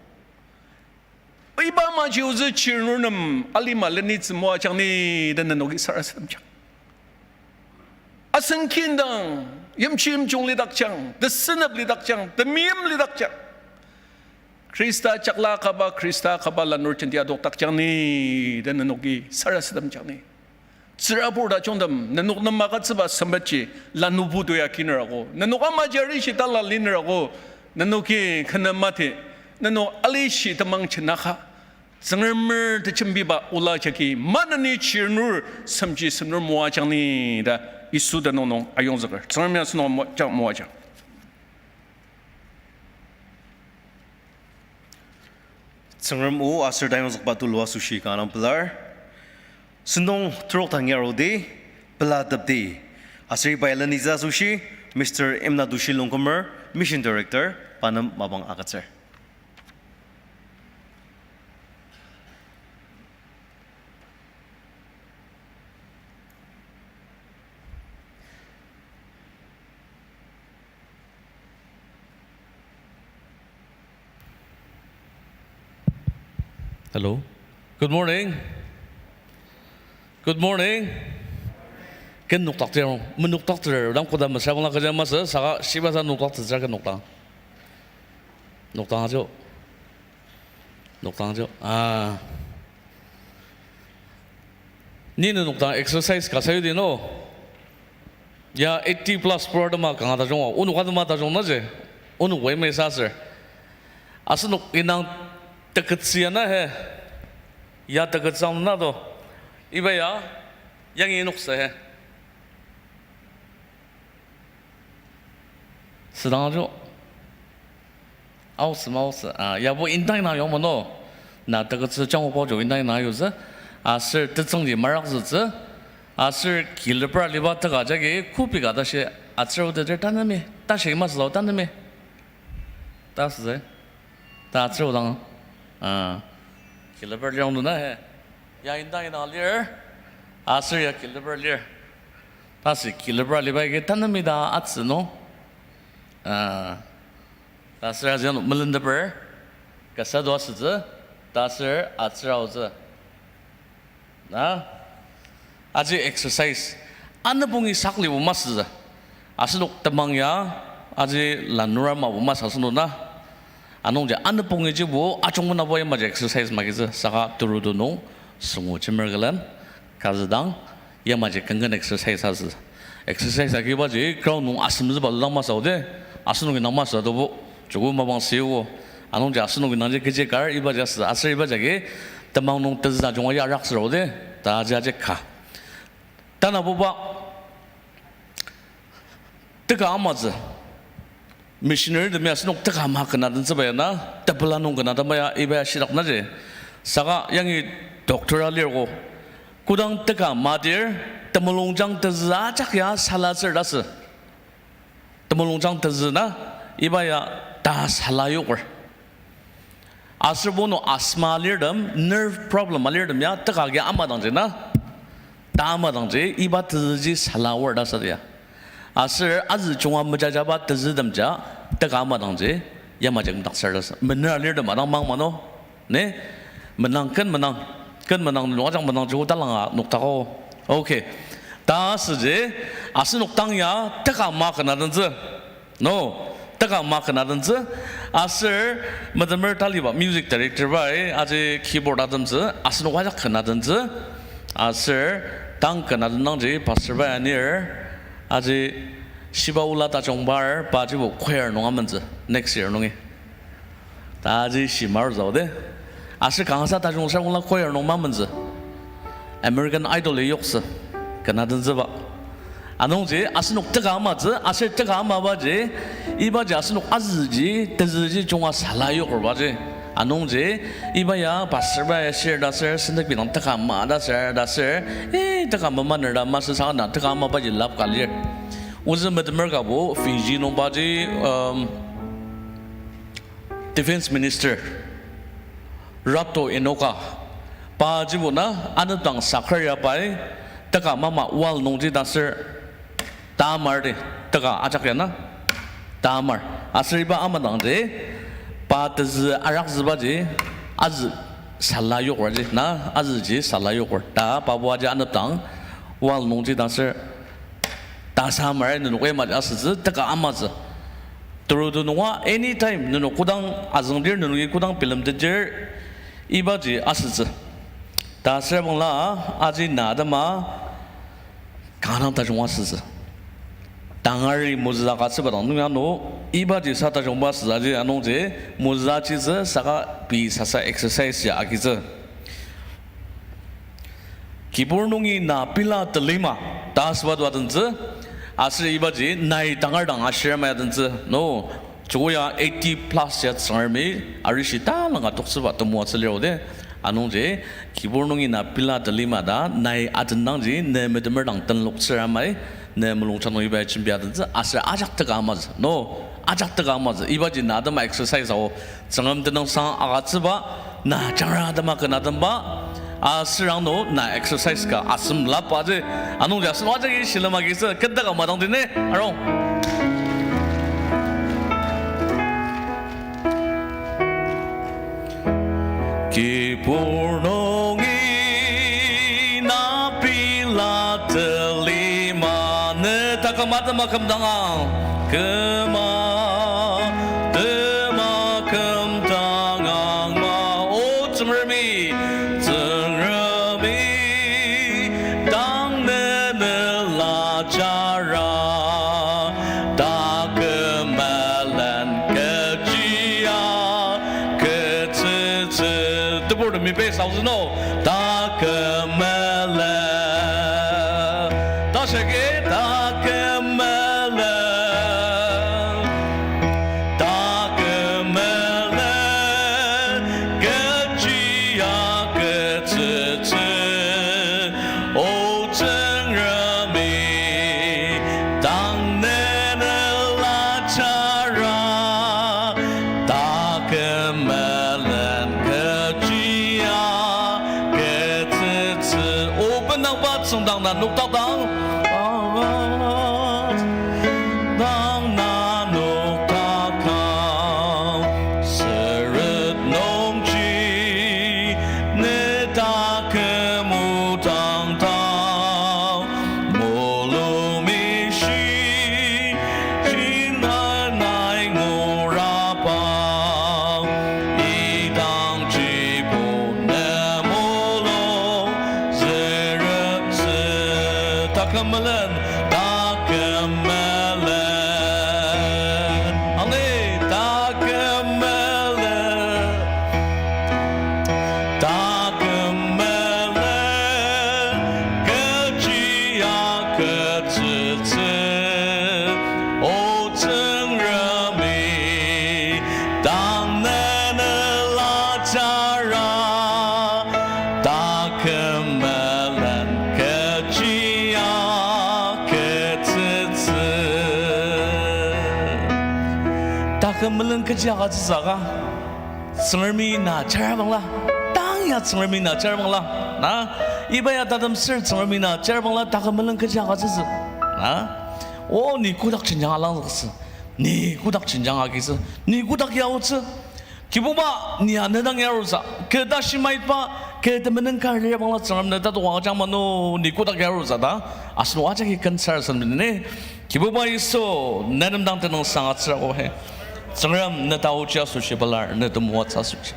Iba amaji ozü chirnur nem alima lenitsü moajang ni ta nenoki sarasademjang. Asen kindang, yimchi yimjung lidakjang, tesünep lidakjang, temeim lidakjang. Khrista jakla kaba, Khrista kaba lanur jenti adokdakjang ni ta nenoki sarasademjang ni. Tsürabur tajungtem, nenok nem agütsüba sempetji lanu putu ya kinerago, nenok amaji arishi tala linerago, nenoki kena mati, nenok alishi temang jenaka, Tsüngremer tejembiba ola jagi maneni chirnur semji semnur moajang ni ta Yisu tenüng nung ayongzüker. Tsüngremi asenok moajang, moajang. Tsüngrem o aser tayongzükba tulu asoshi kanga pelar. Sentong terok tangi arudi, pelatepdi. Aser iba ya lenitsü asoshi, Mister Imnatushi Longkumer, Mission Director, pa nem mapang agütsür. Hello. Good morning. Good morning. Ken nokdaktsür, menokdaktsür dang koda mesüra bangla kecha masü, saka shibasa nokdaktsütsüra ken nokdang. Nokdang ajo. Nokdang ajo. Ah. Ni ne nokdang exercise ka sayudi no. Ya eighty plus pur atema kanga tajung o. Onok atema tajung naji. Onok wai mesa sür. Asenok indang teketsi ya na he. Ya teketsang na to. Iba ya, yangi noksa he. Südang ajo. Aotsü ma aotsü. Ah, yabo indang indang yong mano. Na teketsü jangbo jo indang indang yutsü. Aser tetsüngji marakzütsü. Aser kileper aliba teka jagi kopi ka tashi atsür oteter tanemi. Tashi masüla tanemi. Ta sütsü. Ta atsür odang. Ah. Kileper lir yong duna he. Ya indang indang lir. Aser ya kileper lir. Tashi kileper aliba agi tanemi ta atsü no. Ah. Ta aser aji ano melenteper. Kasa do asütsü. Ta aser atsür aotsü. Na, aji exercise. Anopongi saklibo masü. Asenok temang ya, aji lanura mabo masü asenok na. Anungji anopongi jibo ajungmenabo yamaji exercise magitsü. Saka turutu nung, sungu chimer külen, kazüdang, yamaji kenken exercise asü. Exercise agibaji ground nung asemzüba dang masü ode, asenoki nang masü adobo, joko mapang siyoko. Anungji asenoki nangji kechi kar ibaji asü, aser ibaji agi temang nung tezü ajunga ya araktsür ode, ta aji aji ka. Tanabuba, teka amatsü. Missionary temi asenok teka ama kena tentsüba ya na, tepela nung kena tenba ya, iba ya shidak naji. Saka yangi doctor alirko. Kodang teka amadir, temulungjang tezü ajak ya salatsür ta asü. Temulungjang tezü na, iba ya ta sala yoker. Aser bono asthma alirtem, nerve problem alirtem ya, teka agi amadangji na, ta amadangji, iba tezüji sala aor ta asü ya. Aser azü junga mejajaba tezütem ja, teka amadangji, yamaji medaktsür ta asü. Mener alirtem adang mang mano, ne? Menang, ken menang, ken menang, nung ajak menang joko talanga noktako. Okay. Ta asüji, asenok tang ya teka ama kenadentsü. No, teka ama kenadentsü. Aser metemer taliba music director bai, aji keyboard atemtsü, asenok ajak kenadentsü. Aser tang kenadendangji pastor bai anir, aji shiba ola tajung bar, pajibo choir nung amentsü, next year nungi. Ta aji shimar zao de. Aser kangasa tajung ser ola choir nung mamentsü. American Idol-i yoktsü. Kenadentsüba. Anungji asenok teka amatsü, aser teka amabaji, ibaji asenok azüji, tezüji junga sala yokerbaji. Anungji, iba ya pastor bai ya shir ta ser, sendak bidang teka ama ta ser, ta ser, eh, teka ama maner ta masü saka na teka amabaji lap ka lir. Ozü metemer kabo, Fiji nungbaji, um, Defense Minister Rato Enoka, pajibo na anepdang sakar ya pai, teka mama wall nungji ta ser, tamar di, teka ajak ya na, tamar. Aser iba amadangji, pa tezü arakzübaji, azü sala yoker ji, na, azüji sala yoker. Ta pabo aji anepdang wall nungji ta ser, ta samar nenok yamaji asütsü, teka amatsü. Terudu nunga anytime nenok kodang azüngdir, nenoki kodang bilemteter, ibaji asütsü. Ta süra bangla aji na atema kanga dang tajung asütsü. Tangari mozüa ka asüba dang nung ano, ibaji sa tajungba asütsü aji anungji mozüa chitsü saka pei sasa exercise ya agitsü. Kibur nungi na pila telima ta asüba dua tentsü, aser ibaji nai tangar dang ashir ama ya tentsü, no, joko ya eighty plus ya Tsüngremi arishi talanga toktsüba temoatsü lir o de, anungji, kibur nungi na pila telima ta nai atendangji ne metemer dang tenloktsür amai, ne mulungjang nung iba jembi ya tentsü, aser ajak teka amatsü, no, ajak teka amatsü, ibaji na atema exercise ao, Tsüngrem tenüngsang agütsüba, na jangra atema kenatemba, aser ano na exercise ka asem lapa ji, anungji asen ajaki shilem agitsü, kentaka madang dine, arung. Kibur nungi na pila telima ne taküm atema kümdangang, küma tema kümdangang ma, O Tsüngremi, Tsüngremi, tang ne nela jara, taküm melen kechi agütsütsü. Teburtemi bass aozü no. Taküm melen. Tashi agi taküm melen. Taküm melen kechi agütsütsü. O Tsüngremi, tang ne nela jara, taküm melen kechi agütsütsü. O bendangba tsüngdang na noktakdang, dang na noktakdang, sürüt nungji ne taküm odang dang, mulung mishi, jinga nai nguraba, idangjibo ne mulung zürütsü. Taküm melen, taküm melen, ani taküm melen, taküm melen kechi agütsütsü. O Tsüngremi, tang ne nela jara, taküm melen kechi agütsütsü. Taküm melen kechi agütsütsü ka? Tsüngremi na jarabangla, tang ya Tsüngremi na jarabangla, na, iba ya tatem ser Tsüngremi na jarabangla taküm melen kechi agütsütsü, na, o ni kodak jenjang alangzüktsü, ni kodak jenjang agitsü, ni kodak ya aotsü, Kibuba, ni ya ne dang yarutsü, kü tashi maitba, Kü temenen ka lir bangla Tsüngrem ne tatok agüjang mano, ni kotak ya arutsü ta, asenok ajaki ken sarasademdi. Kibuba Yisu, ne nem dang tenüngsang agütsür ako he. Tsüngrem ne taochi asoshi pelar, ne temoatsü asoshi.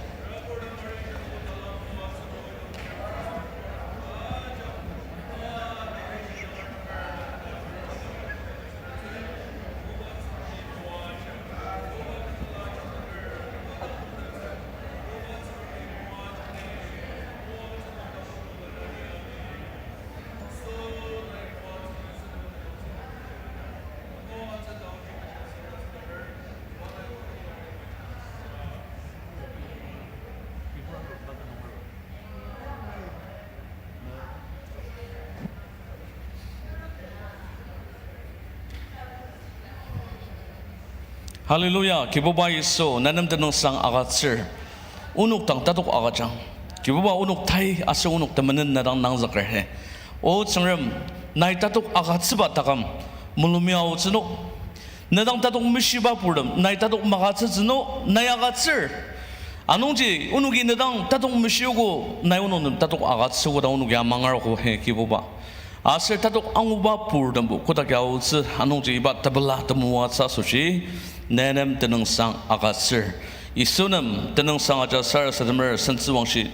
Hallelujah, Kibuba Yisu, ne nem tenüngsang agütsür. Onok dang tatok agüjang. Kibuba, onok tai aser onok temenen ne dang nangzüker he. O Tsüngrem, nai tatok agütsüba taküm mulungmi aotsü no. Ne dang tatok meshiba purtem, nai tatok magütsütsü no, nai agütsür. Anungji, onoki ne dang tatok meshiogo, nai onok nem tatok agütsüogo ta onoki amangar ko he Kibuba. Aser tatok anguba purtembo kotak ya aotsü, anungji iba tepela temoatsü asoshi, ne nem tenüngsang agütsür. Yisu nem tenüngsang aja sarasademer sentsüwangshi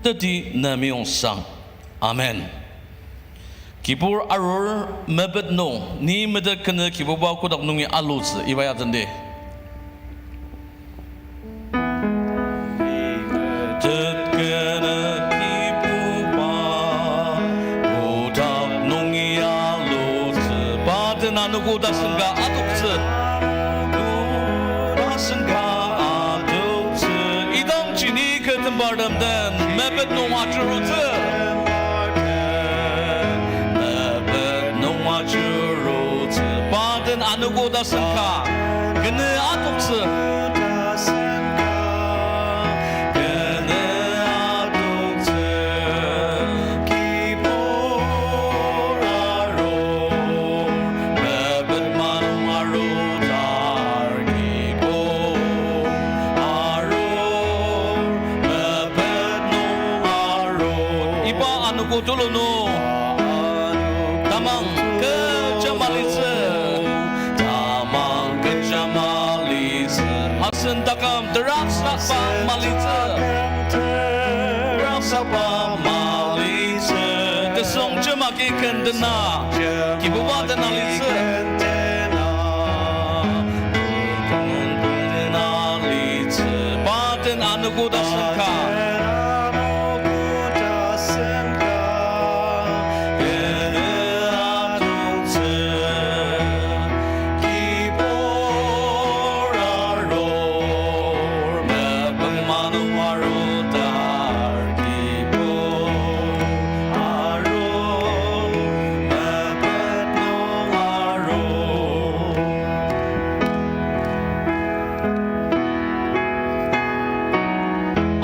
teti ne meyongsang. Amen. Kibur arur mepet nung, ni metet kenü Kibuba kotak nungi alutsü iba ya tendi. Metet kenü Kibuba kotak nungi alutsü, pa den anogo tasen ka adoktsü. Tasen ka adoktsü. Idangji ni kü tembartem den mepet nung ajurutsü. Mepet nung ajurutsü. Pa den anogo tasen ka kenü adoktsü. Kenü adoktsü. Kibur arur, mepet ma nung arudar. Kibur arur, mepet nung arur. Iba anogo tulu nung tamang kecha malitsü. Tamang kecha malitsü. Asen taküm teraksakba malitsü. Teraksakba malitsü. Tesüngjem agi ken dena Kibuba den alitsü. Ken dena litsü. Pa den anogo tasen ka. Kenü adoktsü. Kibur arur, mepet ma nung arudar. Kibur arur, mepet nung arur.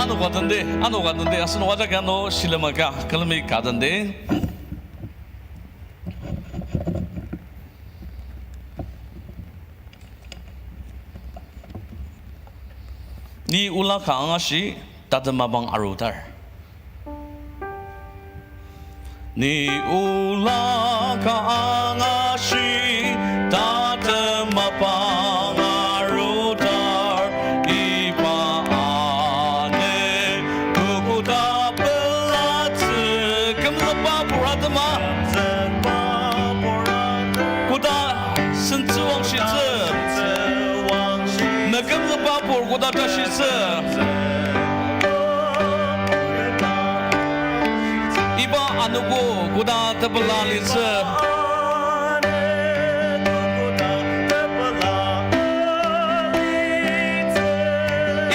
Ano ka tendi, ano ka tendi, asenok ajaki ano shilem aka külemi ka tendi. Ni ola ka angashi tatem mapang arudar. Ni ola ka angashi tatem mapang arudar, iba ane kokoda pelatsü. Kümzükba pur atema koda sentsüwangshitsü. Mekümzükba pur koda tashitsü. Iba anogo koda tepela litsü.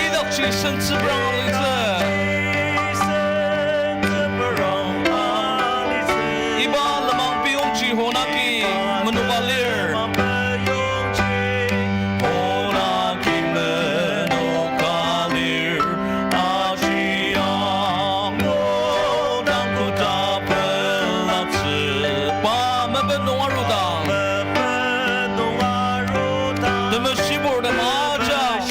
Idakji sentsüprang litsü. Iba lenmang piyongji honaki menoka lir. Honaki menoka lir, aji angu dang koda pelatsü, pa mepet nung arudang. Temeshibur tem ajak.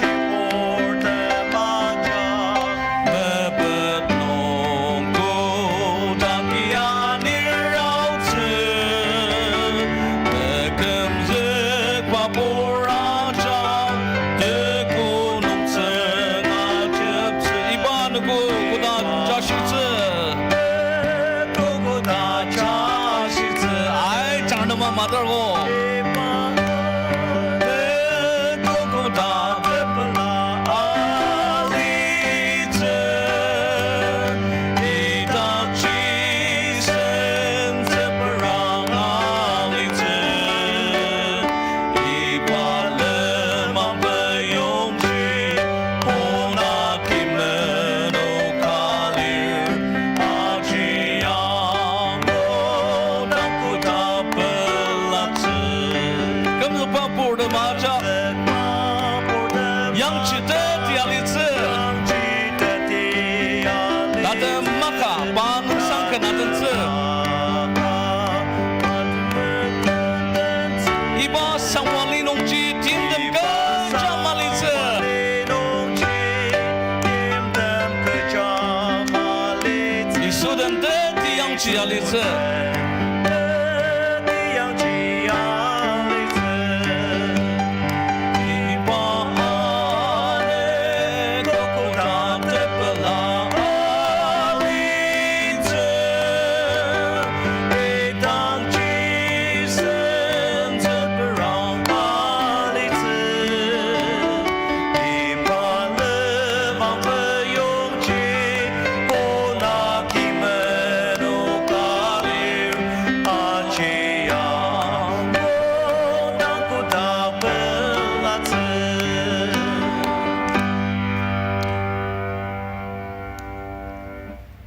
Litsü.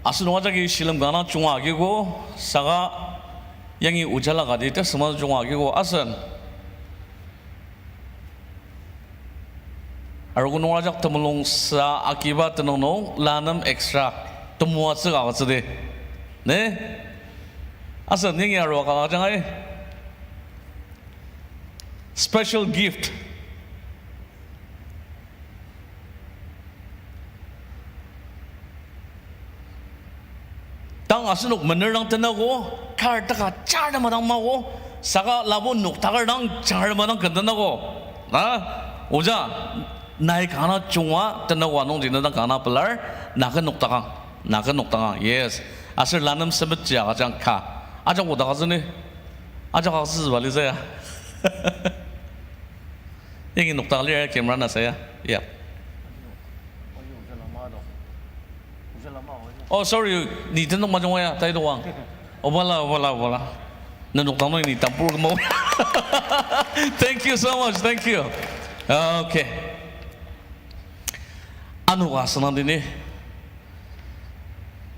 Asenok ajaki shilem kanga junga agiko, saka yangi ojala kati tesema junga agiko asen. Arogo nung ajak temulung sa akiba tenüng nung, la nem extra temoatsü ka agütsüdi. Ne? Asen yangi arua ka agüjang ai. Special gift. Tang asenok mener dang tenüko, kar taka jar tema dang mako, saka labo noktaker dang jar tema dang ken tenüko. Na, oja, nai kanga junga tenüko nungji na dang kanga pelar, na ken noktakang, na ken noktakang, yes. Aser la nem semetji agüjang ka, ajak oda ka züni, ajak ka züba litsü ya. Yangi noktak lir camera nasa ya. Yep. Oh, sorry, ni tenok majung ya, tai doang. Obala, obala, obala. Na noktak nung ni tampur kemo. Thank you so much, thank you. Okay. Ano ka senang dini.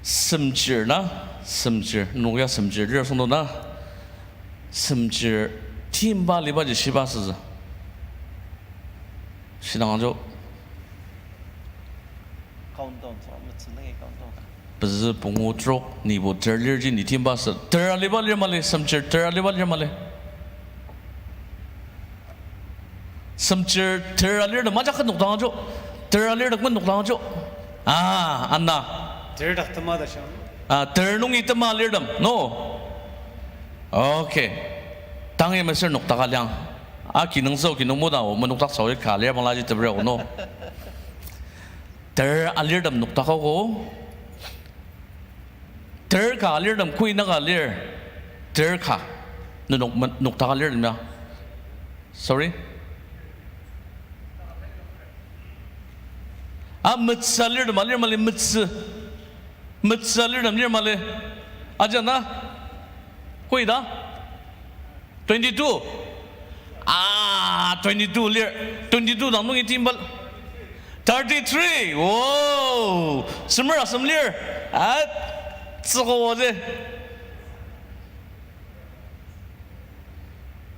Semchir na, semchir, nokya semchir lir sungdo na. Semchir timba liba ji shiba süzü. Shidang ajo. Countdown, so, metsü nungi countdown. Pezü pungu trok, nibo ter lir ji ni timba sü. Ter aliba lir mali, semchir ter aliba lir mali. Semchir ter alir dem ajak nokdang ajo. Ter alir dem nokdang ajo. Ah, ana. Ter dak tema ta shang. Ah, ter nungi tema alir dem. No. Okay. Tangi mesür nokdak aliang. Ah, kinung so, kinung moda, o, menokdak so, ka alir bangla ji tebre, o, no. Ter alir dem nokdak ako. Ter ka alir dem kui na ka alir. Ter ka. Nenok men-, nokdak alir dem ya. Sorry. Ah, metsü alir dem alir mali metsü. Metsü alir dem lir mali. Aja na? Koi da? Twenty-two. Ah, twenty-two lir. Twenty-two dang nungi timbal. Thirty-three. Wow. Semer asem lir. Ah, tsüko waje.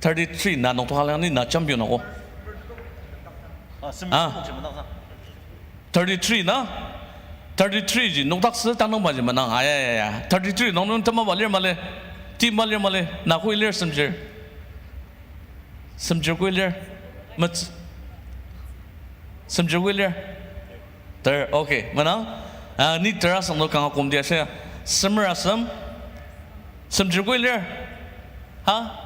Thirty-three na nokdaka liang ni na champion ako. Ah, sem-, ah. Thirty-three na? Thirty-three ji nokdaksü tanungba ji menang. Aya, ya, ya. Thirty-three nung nung temaba lir mali. Timba lir mali. Na kui lir semchir. Semchir kui lir. Mets-, semchir kui lir. Ter, okay. Menang? Ah, ni ter asem no kanga komdi ashe. Semer asem. Semchir kui lir. Ha?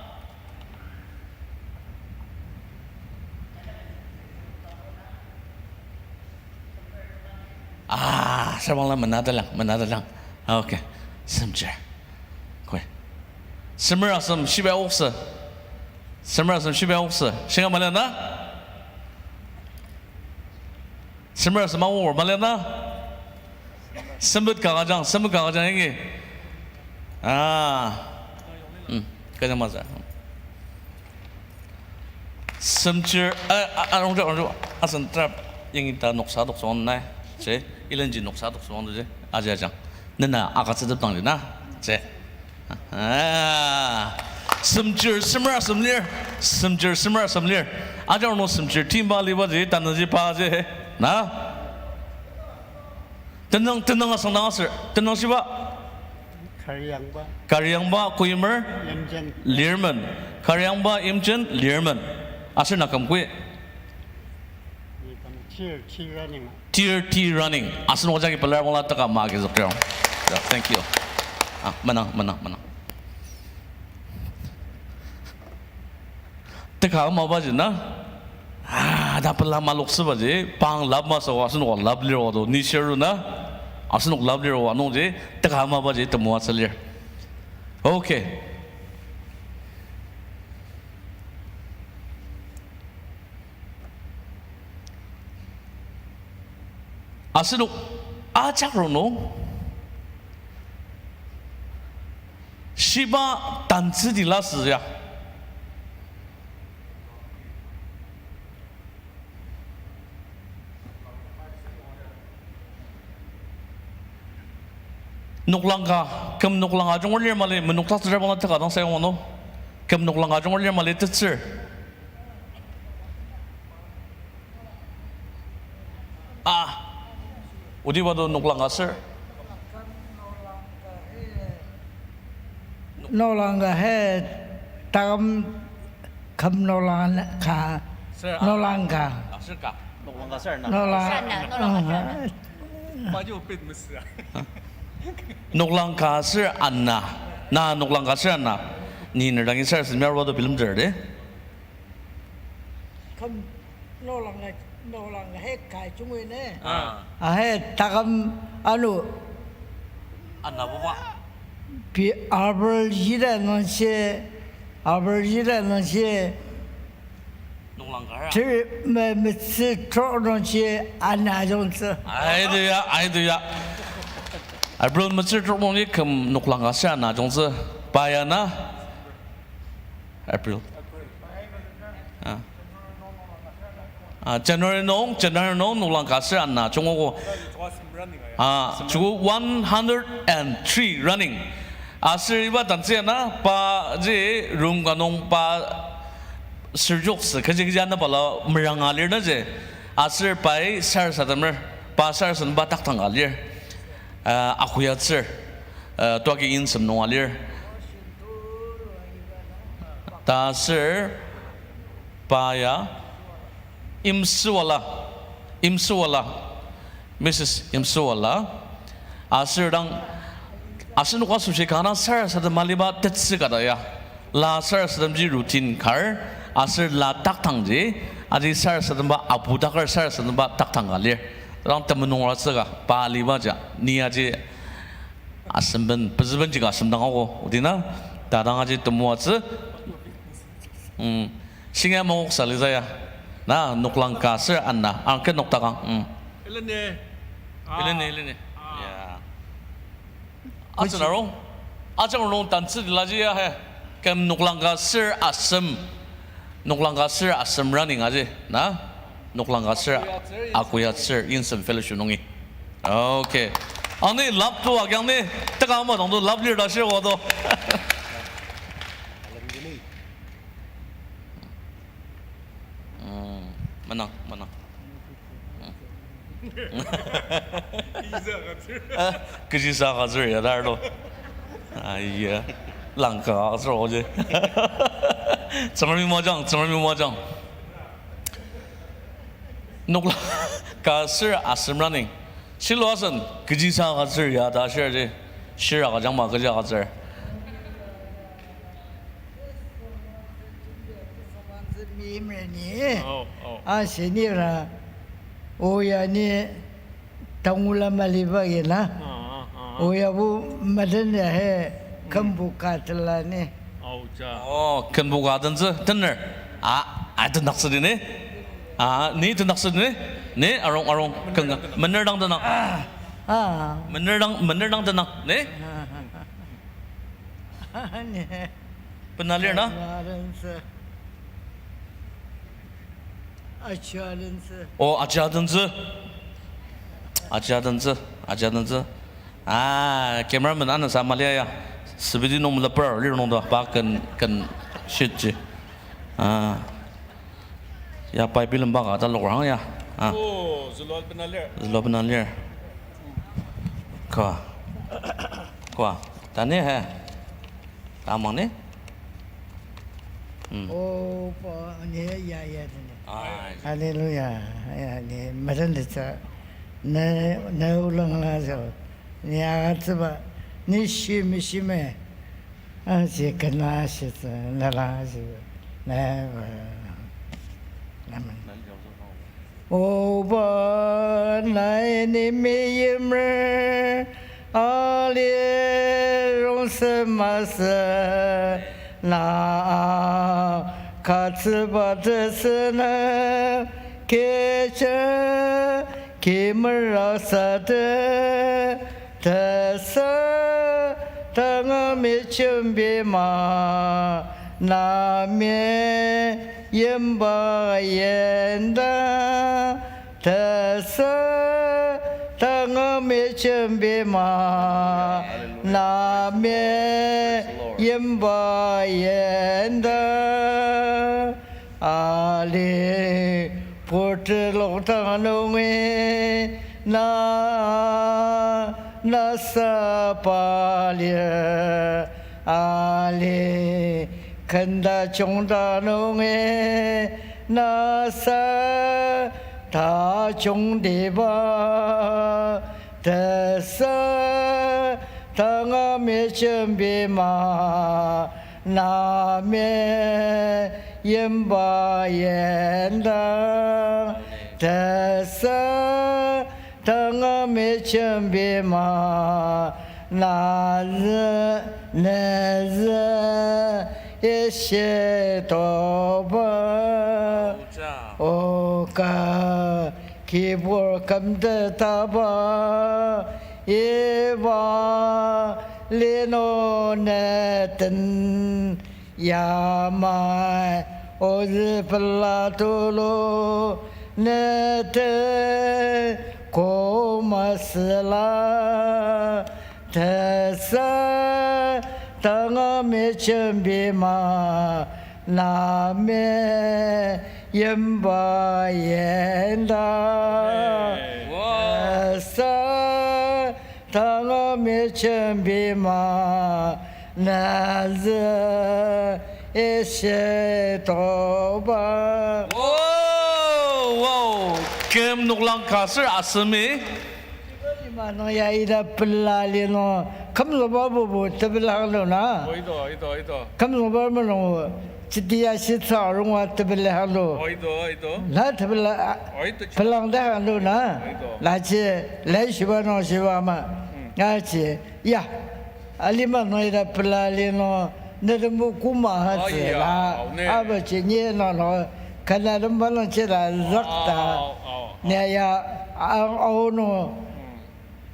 Ah, serbangla menatalang, menatalang. Okay, semchir. Koi. Semer asem shibai okse. Semer asem shibai okse. Shinga mali na? Semer asem aor mali na? Sempet kangajang, sempet kangajang yangi. Ah. Hmm, kajang maza. Semchir, a, a, a, rongjo, rongjo, asen trap, yangi ta noksa toksong nai, che, ilenji noksa toksong je, aji ajang. Nena, aka tsütep tang jina, che. Ah, semchir, semer asem lir, semchir, semer asem lir. Ajang no semchir, timba liba je, tanaji pa je, na? Tenang, tenang asang dang aser, tenang shiba. Kariangba. Kariangba Kuimer. Imchen. Lirmen. Kariangba Imchen Lirmen. Aser na küm kui? Ni küm Tier T running. Tier T running. Aser nung jagi pelar bangla taka ma agizük tirang. Yeah, thank you. Ah, menang, menang, menang. Teka amabaji na, ah, ta pela maloktsübaji, pang lap masü asenok lap lir oa do, nishiru na, asenok lap lir oa nungji, teka amabaji temoatsü lir. Okay. Asenok ajak rongnung shiba tantsü tila süya. Noklangka, küm noklangka junger lir mali, menokdaktsüra bangla teka dang sayong ano. Küm noklangka junger lir mali tetsür. Ah. Odiba do noklangka ser. Noklangka he taküm küm noklangka. Ser a. Noklangka. Ah, ser ka. Noklangka ser na. Noklang-, ser na, noklangka ser na. Noklangka ser ana. Na noklangka ser ana. Ni nerdangi ser semi aruba do bilemdir de. Küm noklangka, noklangka he ka chungwi ne. Ah. Ahe taküm ano. Ana buba. Pi arbor yida nungshi, arbor yida nungshi. Noklangka ra. Ter me, metsü trok nungshi ana jungtsü. Aido ya, aido ya. April metsü trok nungshi küm noklangka ser ana jungtsü. Pa ya na. April. Ah. Ah, January nung, January nung noklangka ser ana jungogo. Ah, chuku one hundred and three running. Aser iba tantsü ana, pa ji room ka nung pa sürjoktsü, kechi kechi ana pala meranga lir na ji. Aser pai sarasademer, pa sarasademba taktang ka lir. Ah, akoyatsür, ah, tuaki insem nung alir. Ta aser pa ya Imsüwala, Imsüwala, Missus Imsüwala, aser dang, asenok asoshi kanga sarasadem aliba tetsü ka ta ya. La sarasademji routine kar, aser la taktangji, aji sarasademba apudaker sarasademba taktang ka lir. Dang temenung ratsü ka, pa aliba ja, ni aji asemben, pezübenji ka asem dang ako, odi na, ta dang aji temoatsü. Mm. Shinga mangok sali zaya. Na, noklangka ser ana, ang ke noktakang. Mm. Ilene. Ah. Ilene, ilene. Ah. Ya. Asen arung, ajak arung tantsü tilaji ya he. Küm noklangka ser asem. Noklangka ser asem running aji. Na? Noklangka ser akoyatsür Insem Fellowship nungi. Okay. Ani lap to agiang ni, teka ama dang to lap lir ta shir wa to. Mm, menang, menang. Mm. Ah, kechi sa agütsür ya, dar to. Aiya, langka agütsür oji. Tsüngremi moajang, Tsüngremi moajang. Noklangka ser asem running. Shilo asen, kechi sa agütsür ya, ta shir ji. Shir agüjang ma, kechi agütsür. Oh, oh. Asenira, oya ni tangula maliba agi na. Ah, ah, ah. Oya bo maden ya he kembu ka tela ni. Oh, ja. Oh, kembu ka tentsü, tener. Ah, ah, tenaktsü di ni. Ah, ni tenaktsü di ni. Ni, arung, arung, keng, mener dang tenak. Ah, ah. Mener dang, mener dang tenak, ni? Ah, ah, ah. Ni. Bena lir na? Bena lir na. Acha tentsü. Oh, acha tentsü. Acha tentsü. Acha tentsü. Ah, cameraman ana sa malia ya. Sübidi nung meleper lir nung da. Pa ken, ken shit ji. Ah. Ya, pai bilemba ka ta lokrang ya. Ah. Oh, zülua bena lir. Zülua bena lir. Kwa. Kwa. Tani he. Tamang ni? Hmm. Oh, pa, ni ya, ya, ni. Ah. Hallelujah. Ya, ni, madan de tsa. Na, na ulang la so. Ni aga tsuba. Ni shimi shimi. Aji kena shitsü, nala shi, na, amen. Oba nai ni meimer, ali rongsen masü, na a katsüba tesüna, kecha kimer asate, tesa tangami jembi ma, nami yimba yenda. Tesa tangami jembi ma, nami yimba yenda. Ali purte lokdang nungi na, na sapa lir. Ali kenda jungda nungi na sa ta jungdiba. Tesa tangami jembi ma, nami yimba yenda. Tesa tangami jembi ma, na zü, ne zü, ishi toba. Oka kibur kümtetaba, iba lino neten yamai ozü pela tulu neten koma süla. Tesa tangami jembi ma, nami yimba yenda. Tesa tangami jembi ma, na zü ishi toba. Wow, wow. Küm noklang ka ser asemi. Lima nung ya ita pela li nung kümzükba bubu tepela hanglu na. Oh, ito, ito, ito. Kümzükba mulung jiti ya shitsa rungwa tepela hanglu. Oh, ito, ito. Na tepela, oh, ito, pelang ta hanglu na. Oh, ito. Na ji, lai shiba nung shiba ma. Hmm. Na ji, ya. Alima nung ita pela li nung, netembo koma ha tsü la, aoa, ne. Aoa, aoa, ne. Aoa, aoa, aoa. Aoa, aoa. Ni ya, aoa, aoa, nung. Hmm.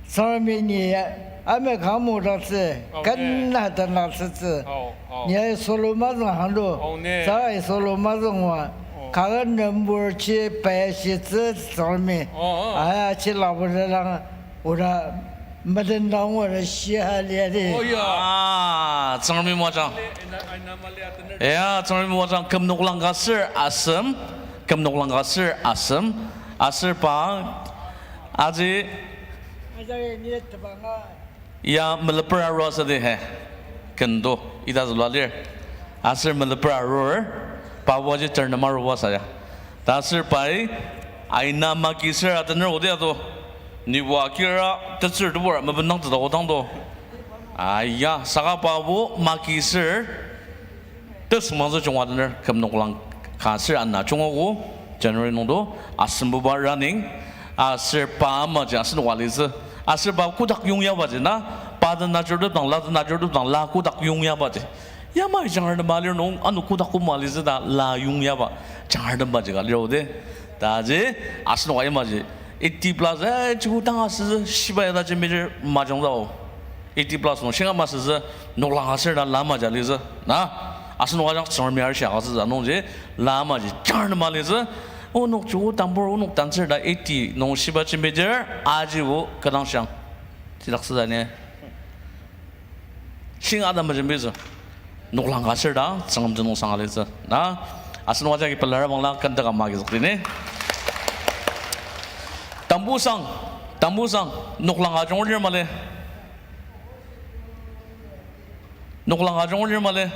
Tsüngremi ni ya, ame kamo daktsü, aoa, ne. Kena ta daktsütsü. Aoa, aoa. Ni ya solo mazüng hangdo. Aoa, ne. Tsüngremi solo mazüng wa. Aoa. Kanga number ji pa ya shitsü Tsüngremi. Aoa, aoa. Aya, ji labu relang. Oda meden dang oda shia lia di. Oh, ya. Ah, Tsüngremi moajang. Ya, Tsüngremi moajang, küm noklang ka ser asem, küm noklang ka ser asem, aser pa, aji, ya meleper aru asadi he, kendo, ita züla lir, aser meleper arur, pa oji ter nema aruba saya. Ta aser pai, aina maki ser atener odi ato. Nibo akira tetsür tebur mependang teta odang to. Aya, saka pabo maki ser tesüngmangtsü junga tener küm noklang ka ser ana jungogo, January nung to, asembuba running, aser pa amaji asenok alitsü. Aser pa kotak yongyabaji na, pa den ajurtep dang, la den ajurtep dang, la kotak yongyabaji. Yamai jangar nem alir nung, ano kotak koma alitsü ta la yongyaba jangar nem baji ka lir odi. Ta ji, asenok ayamaji, eighty plus, eh, jibo tanga süzü, shiba ya ta ji major majung zao. Eighty plus nung, shinga masüzü, noklang aser ta la maja litsü. Na, asenok ajak Tsüngremi arishia ka süzü, nungji, la maji, jangar nem alitsü. Onok jibo tambur, onok tantsür ta eighty nung shiba ji major, ajibo kadang shang. Tilak süzü ni. Shinga ta majembitsü. Noklang ka ser ta, Tsüngrem tenüngsang alitsü. Na, asenok ajaki pelar bangla kanda ka magizük dini. Tambusang, tambusang, noklang ajung lir mali. Noklang ajung lir mali.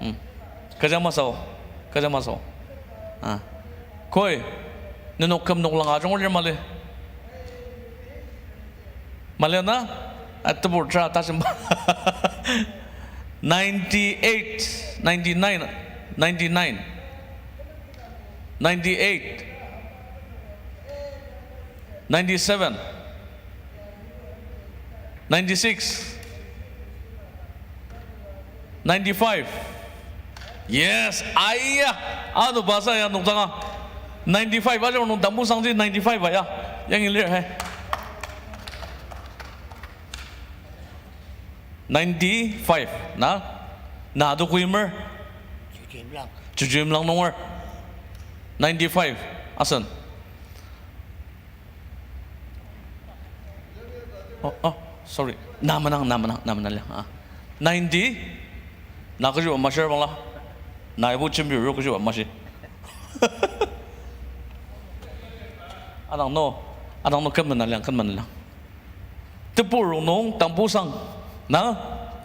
Hmm. Kecha masü, kecha masü. Ah. Koi, nenok küm noklang ajung lir mali. Mali na? A, tebur tera tashimba. Ninety-eight, ninety-nine, ninety-nine, ninety-eight, ninety-seven, ninety-six, ninety-five. Yes, aya. Ano basa ya nungtanga. Ninety-five, ajar nung tambusangji ninety-five aya. Yangi lir he. Ninety-five, na? Na to kuimer? Chuchuimlang. Chuchuimlang nunger. Ninety-five, asen. Oh, oh, sorry. Na menang, na menang, na menang liang, ah. Ninety? Na kechi wa mashir bangla. Na ibo jembi ro kechi wa mashi. Adang no, adang no ken mena liang, ken mena liang. Tebur nung tambusang, na?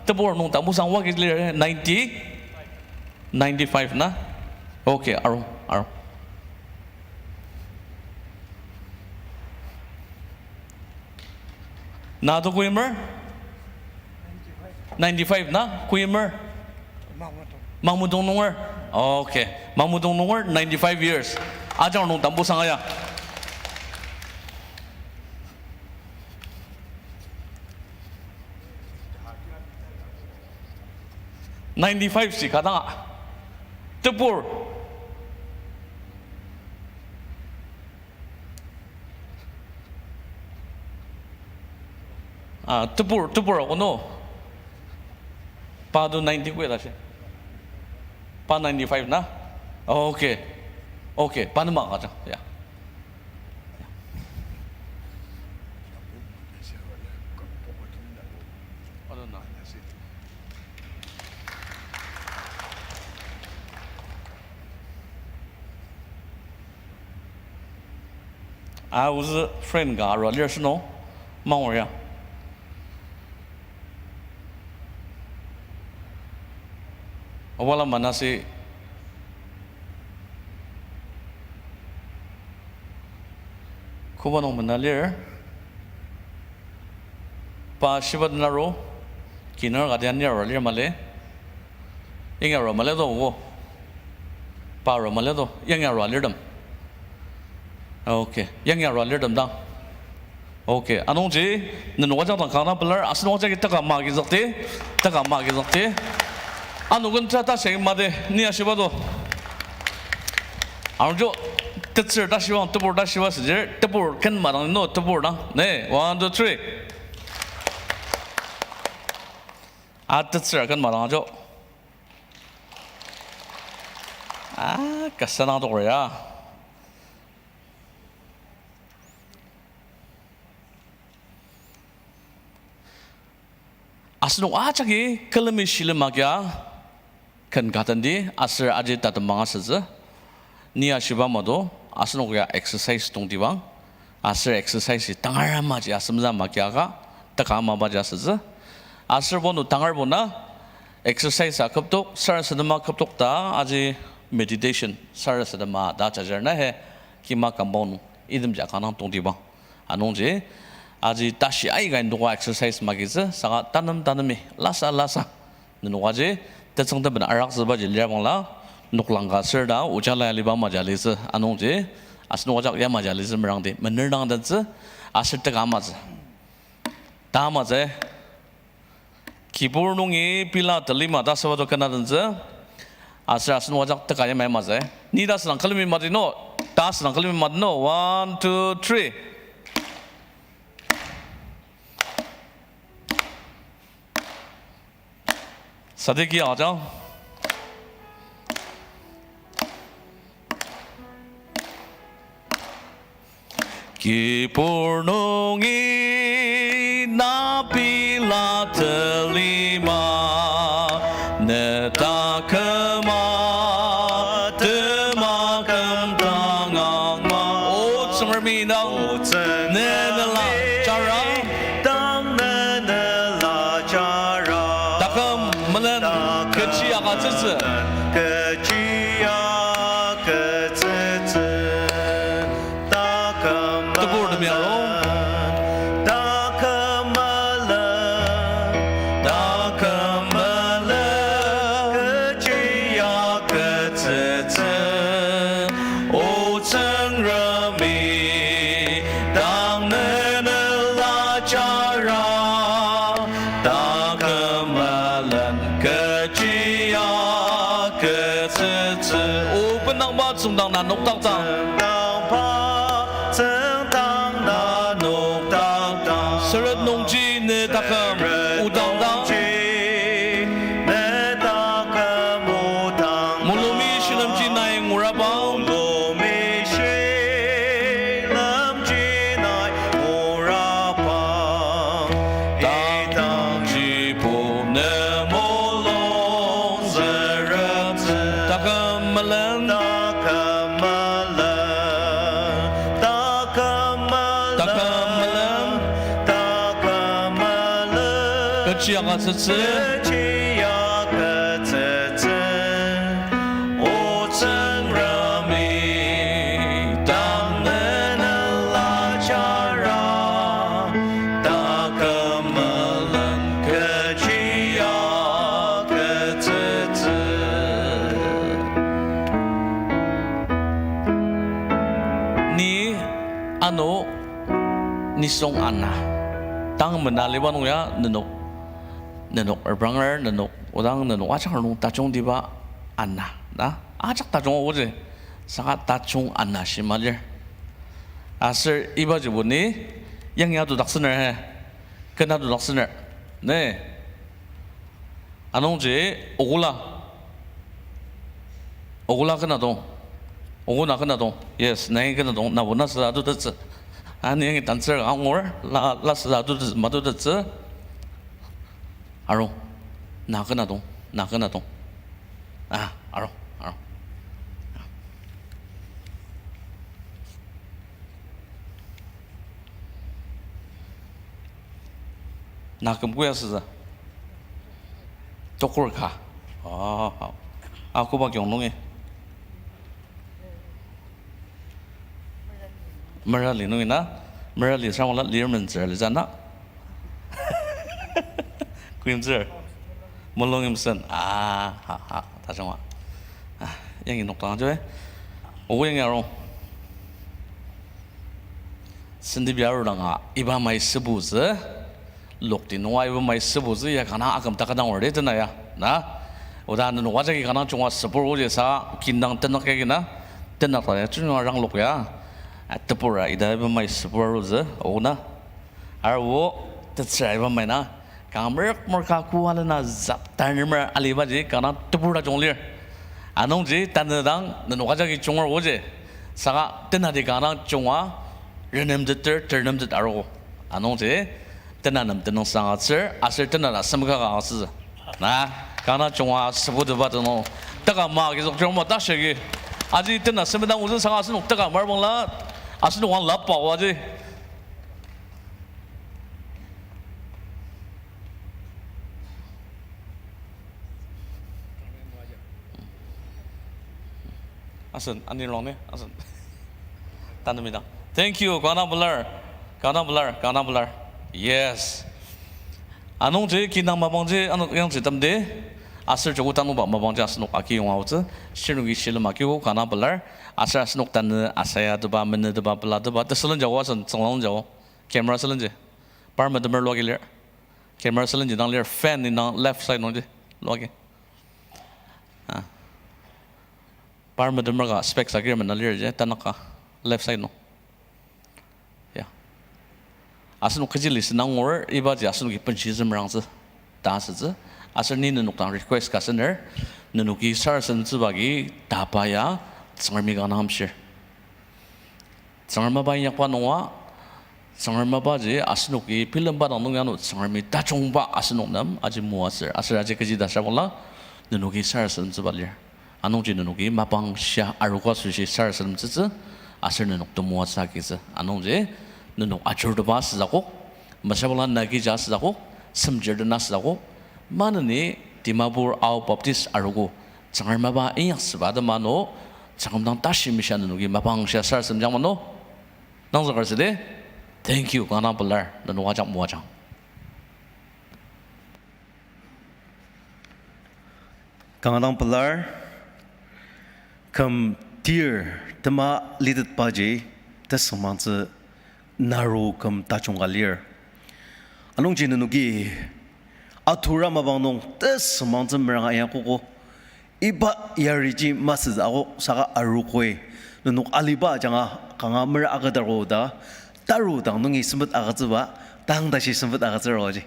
Tebur nung tambusang wa kili ninety, ninety-five na? Okay, arung, arung. Na to kuimer? Ninety-five na? Kuimer? Mangmudong nunger? Okay. Mangmudong nunger, ninety-five years. Ajar nung tambusang aya. Ninety-five si kadanga. Tebur. Ah, tebur, tebur ako no. Pa to ninety kwe ta shi. Pa ninety-five na? Okay. Okay, pa nema ka jang. Ya. A, ozü friend ka arua lir seno, mangur ya. Awala manasi, koba nung mena lir. Pa shiba den aru, kiner ka dia ni arua lir mali. Yangi arua mali to ko. Pa arua mali to, yangi arua lir tem. Okay, yangi arua lir tem dang. Okay, anungji, nenok ajak dang kanga pelar, asenok ajaki teka ma agizükdi, teka ma agizükdi. Ano ken tera ta sheng madi, ni ashiba to. Arungjo, tetsür ta shiba, tebur ta shiba süjir, tebur ken ma dang no, tebur dang. Ne, one, two, three. A tetsür ken ma dang jo. A, kasa dang tokre ya. Asenok ajaki külemi shilem agia ken ka tendi aser aji tatem manga sütsü. Ni ashiba mado asenok ya exercise tongtibang. Aser exercise tangar amaji asemza makiaka, teka amabaji asütsü. Aser bono tangar bona exercise aküptok, sarasadema küptok ta aji meditation, sarasadema ta jajar na he kima compound nung itemji kanga tongtibang. Anungji, aji tashi aika indoka exercise magitsü, saka tanem tanemi, lasa lasa. Nenok aji, tetsüngtepben araktsübaji lir bangla, noklang ka ser ta, ojala aliba maji alitsü, anungji, asenok ajak ya maji alitsü merangdi, mener dang dentsü, aser teka amatsü. Ta amatsü, kibur nungi pila telima ta süba to kena dentsü, aser asenok ajak teka yamai amatsü. Ni ta asüdang külemi madi no, ta asüdang külemi madi no, one, two, three. Sadiki ajang. Kibur nungi na pila telima, ne taküma, temaküm tangang ma. O Tsüngremi dang, ne nela jara. Dang ne nela jara. Taküm melen kechi agütsütsü. Kechi agütsütsü. Taküm tebur temi aro. Taküm melen. Chiaka tsütsü. Chiaka tsütsü. O Tsüngremi dang menela jara, taküm melen kechi aka tsütsü. Ni ano nisung ana. Tang mena aliba nung ya nenok, nenok repranger, nenok odang, nenok ajak nung tajungtiba ana, na? Ajak tajung oji, saka tajung ana shima lir. Aser ibajibo ni, yangi adokdaktsüner he, kena adokdaktsüner, ne? Anungji, ogola. Ogola kena dong. Ogo na kena dong. Yes, na yangi kena dong. Nabo na süa adotettsü. Ani yangi tantsür angur. La, la süa adotettsü, madotettsü. Arung. Na kena dong. Na kena dong. Ah, arung, arung. Na kümkoya sütsü? Tokur ka. Ah, ah. Akoba kiong nungi. Merali nungi na? Merali sangwala lir mentsür litsü na? Kuimtsür. Mulung imsen. Ah, ha, ha. Tajungwa. Ah, yangi nokdang jue. Ogo yangi arung. Sendibia arudanga iba mai sübutsü, lokti nunga iba mai sübutsü ya kanga aküm takadang orde tena ya, na? Oda nenok ajaki kanga junga sübur oji sa kinang tenük yagi na, tenük ta ya junga ranglok ya, a, tebura ida iba mai sübur arutsü, o na? Aru tetsüra iba mai na, kanga merük merüka koa lena zap tanümer alibaji kanga tebur tajung lir. Anungji tanü dang nenok ajaki junga oji. Saka tenati kanga junga renemteter, ternemtet aru. Anungji tena nem tenüngsang atsür, aser tena na semka ka atsü. Na, kanga junga sübutepa tenung. Teka ma kizok jurma ta shigi. Aji tena semedang otsü saka asenok teka marbangla, asenok ang lapa oji. Asen, ani rong ni, asen. Tanü midang. Thank you, kanga pelar. Kanga pelar, kanga pelar. Yes. Anungji kinang mapangji, ano yangji temde. Aser joko tanungba mapangji asenok aki yonga otsü. Shirnokji shilem akiko kanga pelar. Aser asenok tanü asaya teba, mene teba, pela teba. Tesülen jago asen, tsünglang jago. Camera sülenji. Par metemer luagi lir. Camera sülenji dang lir fan indang left side nungji luagi. Ah. Par metemer ka specs agir mena lir ji tanaka left side nung. Ya. Asenok kechi listen angur ibaji asenoki benshi zümerangtsü ta asütsü. Aser ni nenok dang request ka sener, nenoki sarasademtsüba agi tapa ya Tsüngremi kanga amshir. Tsüngrem mapa inyakba nunga, Tsüngrem mapaji asenoki bilemba dang nung ya ano Tsüngremi tajungba asenok nem aji moatsür. Aser aji kechi ta sabangla, nenoki sarasademtsüba lir. Anungji nenoki mapang shia arogo asoshi sarasademtsütsü, aser nenok temoatsü agitsü. Anungji nenok ajuruteba asütsü akok, mesabangla nagija asütsü akok, semjir dena asütsü akok, maneni Dimapur Ao Baptist arogo, Tsüngrem mapa inyaksüba atema ano, Tsüngrem dang tashi mishia nenoki mapang shia sarasademjang mano. Nangzüker südi, thank you, kanga pelar, nenok ajak moajang. Kanga dang pelar, küm tir tema litetbaji tesüngmangtsü naro küm tajung ka lir. Anungji nenoki atura mapang nung tesüngmangtsü meranga inyakogo. Iba yariji masü akok saka arogoi. Nenok aliba ajanga kanga mer agütaru ta, taru dang nungi sempet agütsüba, tang tashi sempet agütsüro ji.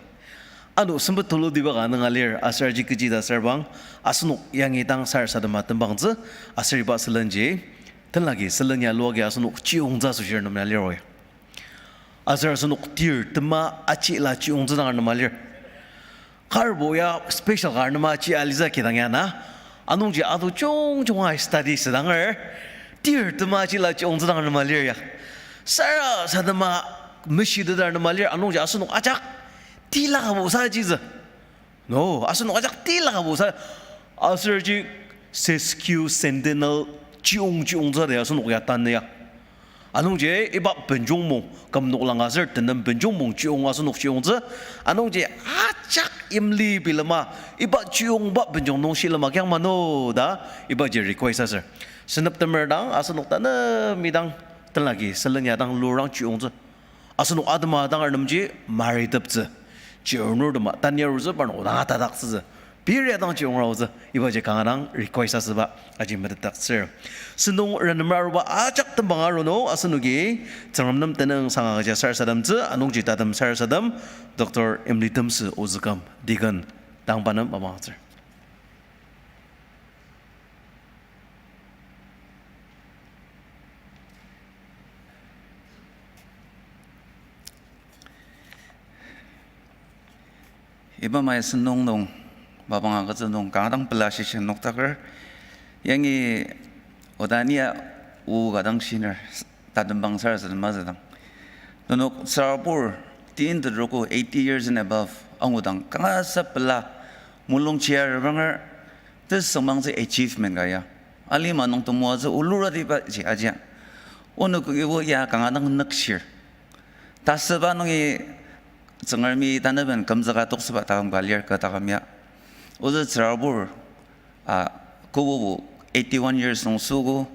Ano sempet tulutiba ka nunga lir, aser aji kechi ta asürbang, asenok yangi dang sarasadema tembangtsü, aser iba sülenji, tenlagi sülen ya luagi asenok chiyongtsü asoshir nem ya liroi. Aser asenok tir tema achila chiyongtsü dang arnema lir. Karbo ya special ka arnema achi alitsü kidang ya na. Anungji ado jungjunga study südanger. Tir tema achila chiyongtsü dang arnema lir ya. Sarasadema meshiteta arnema lir anungji asenok ajak tila kabo sa achitsü. No, asenok ajak tila ka busa, aserji sesquicentennial chiyong chiyongtsü ta asenok ya tanü ya. Anungji iba benjongmong, küm noklang aser tenem benjongmong chiyong asenok chiyongtsü, anungji ajak imli bilema, iba chiyongba benjong nung shilema kiang mano ta, ibaji request aser. Seneptemer dang, asenok tanü midang, tenlaki, selenya dang lurang chiyongtsü. Asenok atema dang arnemji mariteptsü, chirnurtema tanü arutsü parnok dang atadaktsütsü. Piri dang chiyongra aotsü, ibaji kanga dang request asüba aji metetdaktsür. Sentong renemer aruba ajak tembang aru nung asenoki Tsüngrem nem tenüngsang agüja sarasademtsü, anungji tatem sarasadem, Doctor Imlitemsü Ozüküm, Deacon, tang pa nem mapang agütsür. Iba mai sentong nung, mapang agütsü nung, kanga dang pela shishi noktaker, yangi odania o ka dang shiner, tatembang sarasadem azüdang. Nenok tsürabur, teen tedrogo, eighty years and above, angudang, kangasa pela, mulung chia rebanger, tesüngmangtsü achievement ka ya. Alima nung temoatsü uluratiba ji ajia. Onok ibo ya kanga dang nükshir. Tasüba nungi Tsüngremi tanüben kümzüka toksüba taküm ka lir kü taküm ya. Ozü tsürabur, a, kobobo eighty-one years nung süogo,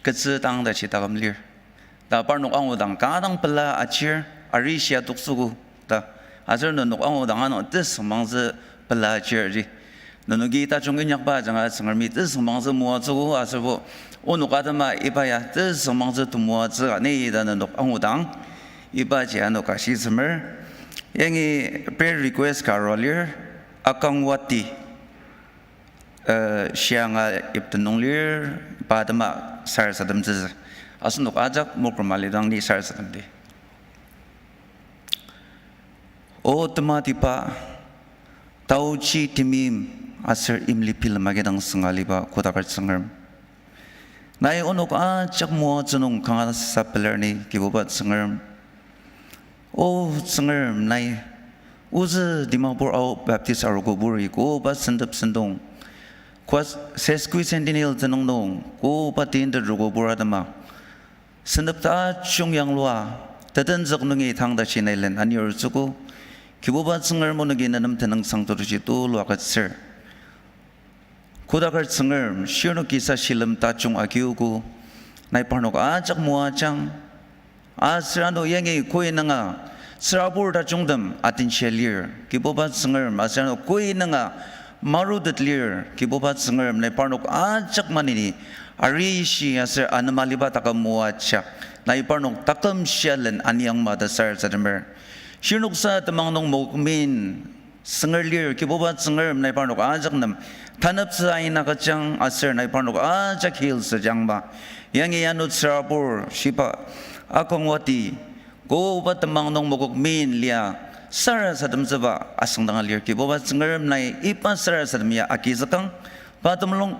ketsü tang tashi taküm lir. Ta parnok angudang kanga dang pela achir, arishia toksüogo ta. Aser nenok angudang ano tesüngmangtsü pela achir ji. Nenoki tajung inyakba ajanga Tsüngremi tesüngmangtsü moatsüogo aserbo onok atema iba ya tesüngmangtsü temoatsü ka ni ta nenok angudang ibaji ano ka shisemer. Yangi prayer request ka arua lir, Akangwati, eh, shianga ipten nung lir, pa atema sarasademtsütsü. Asenok ajak mokroma lidang ni sarasademdi. O tematiba, taochi timim aser imli bilem agi dang sünga aliba kodaker Tsüngrem, nai onok ajak moatsü nung kangasa pelar ni Kibuba Tsüngrem. O Tsüngrem, nai ozü Dimapur Ao Baptist Arogoburi koba sentep sentong, koba sesquicentennial tenüng nung koba teen tedrogo bur atema sentep tajung yanglua, tetenzük nungi tang tashi nai len anir arutsüogo. Kibuba Tsüngrem, onoki nenem tenüngsang totoji tulu agütsür. Kodaker Tsüngrem, shirnoki sa shilem tajung agiogo, nai parnok ajak moajang. Aser ano yangi koi nunga tsürabur tajungtem atenshia lir, Kibuba Tsüngrem, aser ano koi nunga marutet lir, Kibuba Tsüngrem, nai parnok ajak maneni arishi aser anema aliba taküm moajak, nai parnok taküm shia len aniangma ta sarasademer. Shirnoksa temang nung mokokmin sünger lir, Kibuba Tsüngrem, nai parnok ajak nem taneptsü aina kajang aser nai parnok ajak heal süjangma. Yangi ano tsürabur shiba Akangwati koba temang nung mokokmin lia sarasademtsüba asüngdanga lir, Kibuba Tsüngrem, nai iba sarasadem ya agizükang. Pa temulung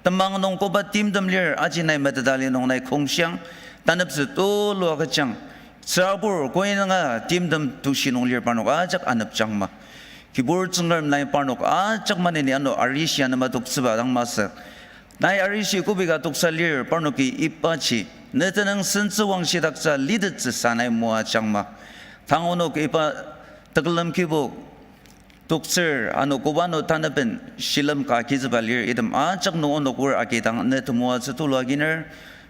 temang nung koba timtem lir aji nai meteta li nung nai kongshiang, taneptsü tulu agüjang. Tsürabur koi nunga timtem tushi nung lir parnok ajak anepjangma. Kibur Tsüngrem, nai parnok ajak maneni ano arishi anema toktsüba dang masü. Nai arishi kobi ka toksa lir parnoki ibaji ne tenüng sentsü wangshidaktsü litettsüsa nai moajangma. Tang onok iba tekülem kibok toktsür ano koba ano tanaben shilem ka agizüba lir, item ajak nung onok wor agidang ne temoatsü tulu aginer.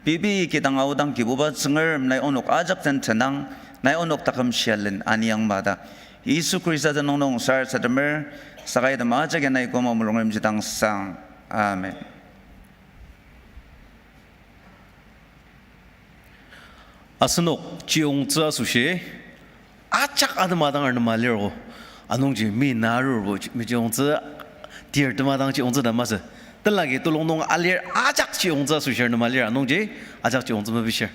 Pei pei kidang aodang Kibuba Tsüngrem, nai onok ajak den tenang, nai onok taküm shia len aniangma ta Yisu Khrista tenüng nung sarasademer. Saka item ajak ya nai koma mulungrem jidang sang. Amen. Asenok chiyongtsü asoshi, ajak atema dang arnema lirgo. Anungji mi na arurbo chi-, mi chiyongtsü, tir tema dang chiyongtsü ta masü. Tenlagi tulung nung alir ajak chiyongtsü asoshi arnema lir, anungji ajak chiyongtsü mepishir.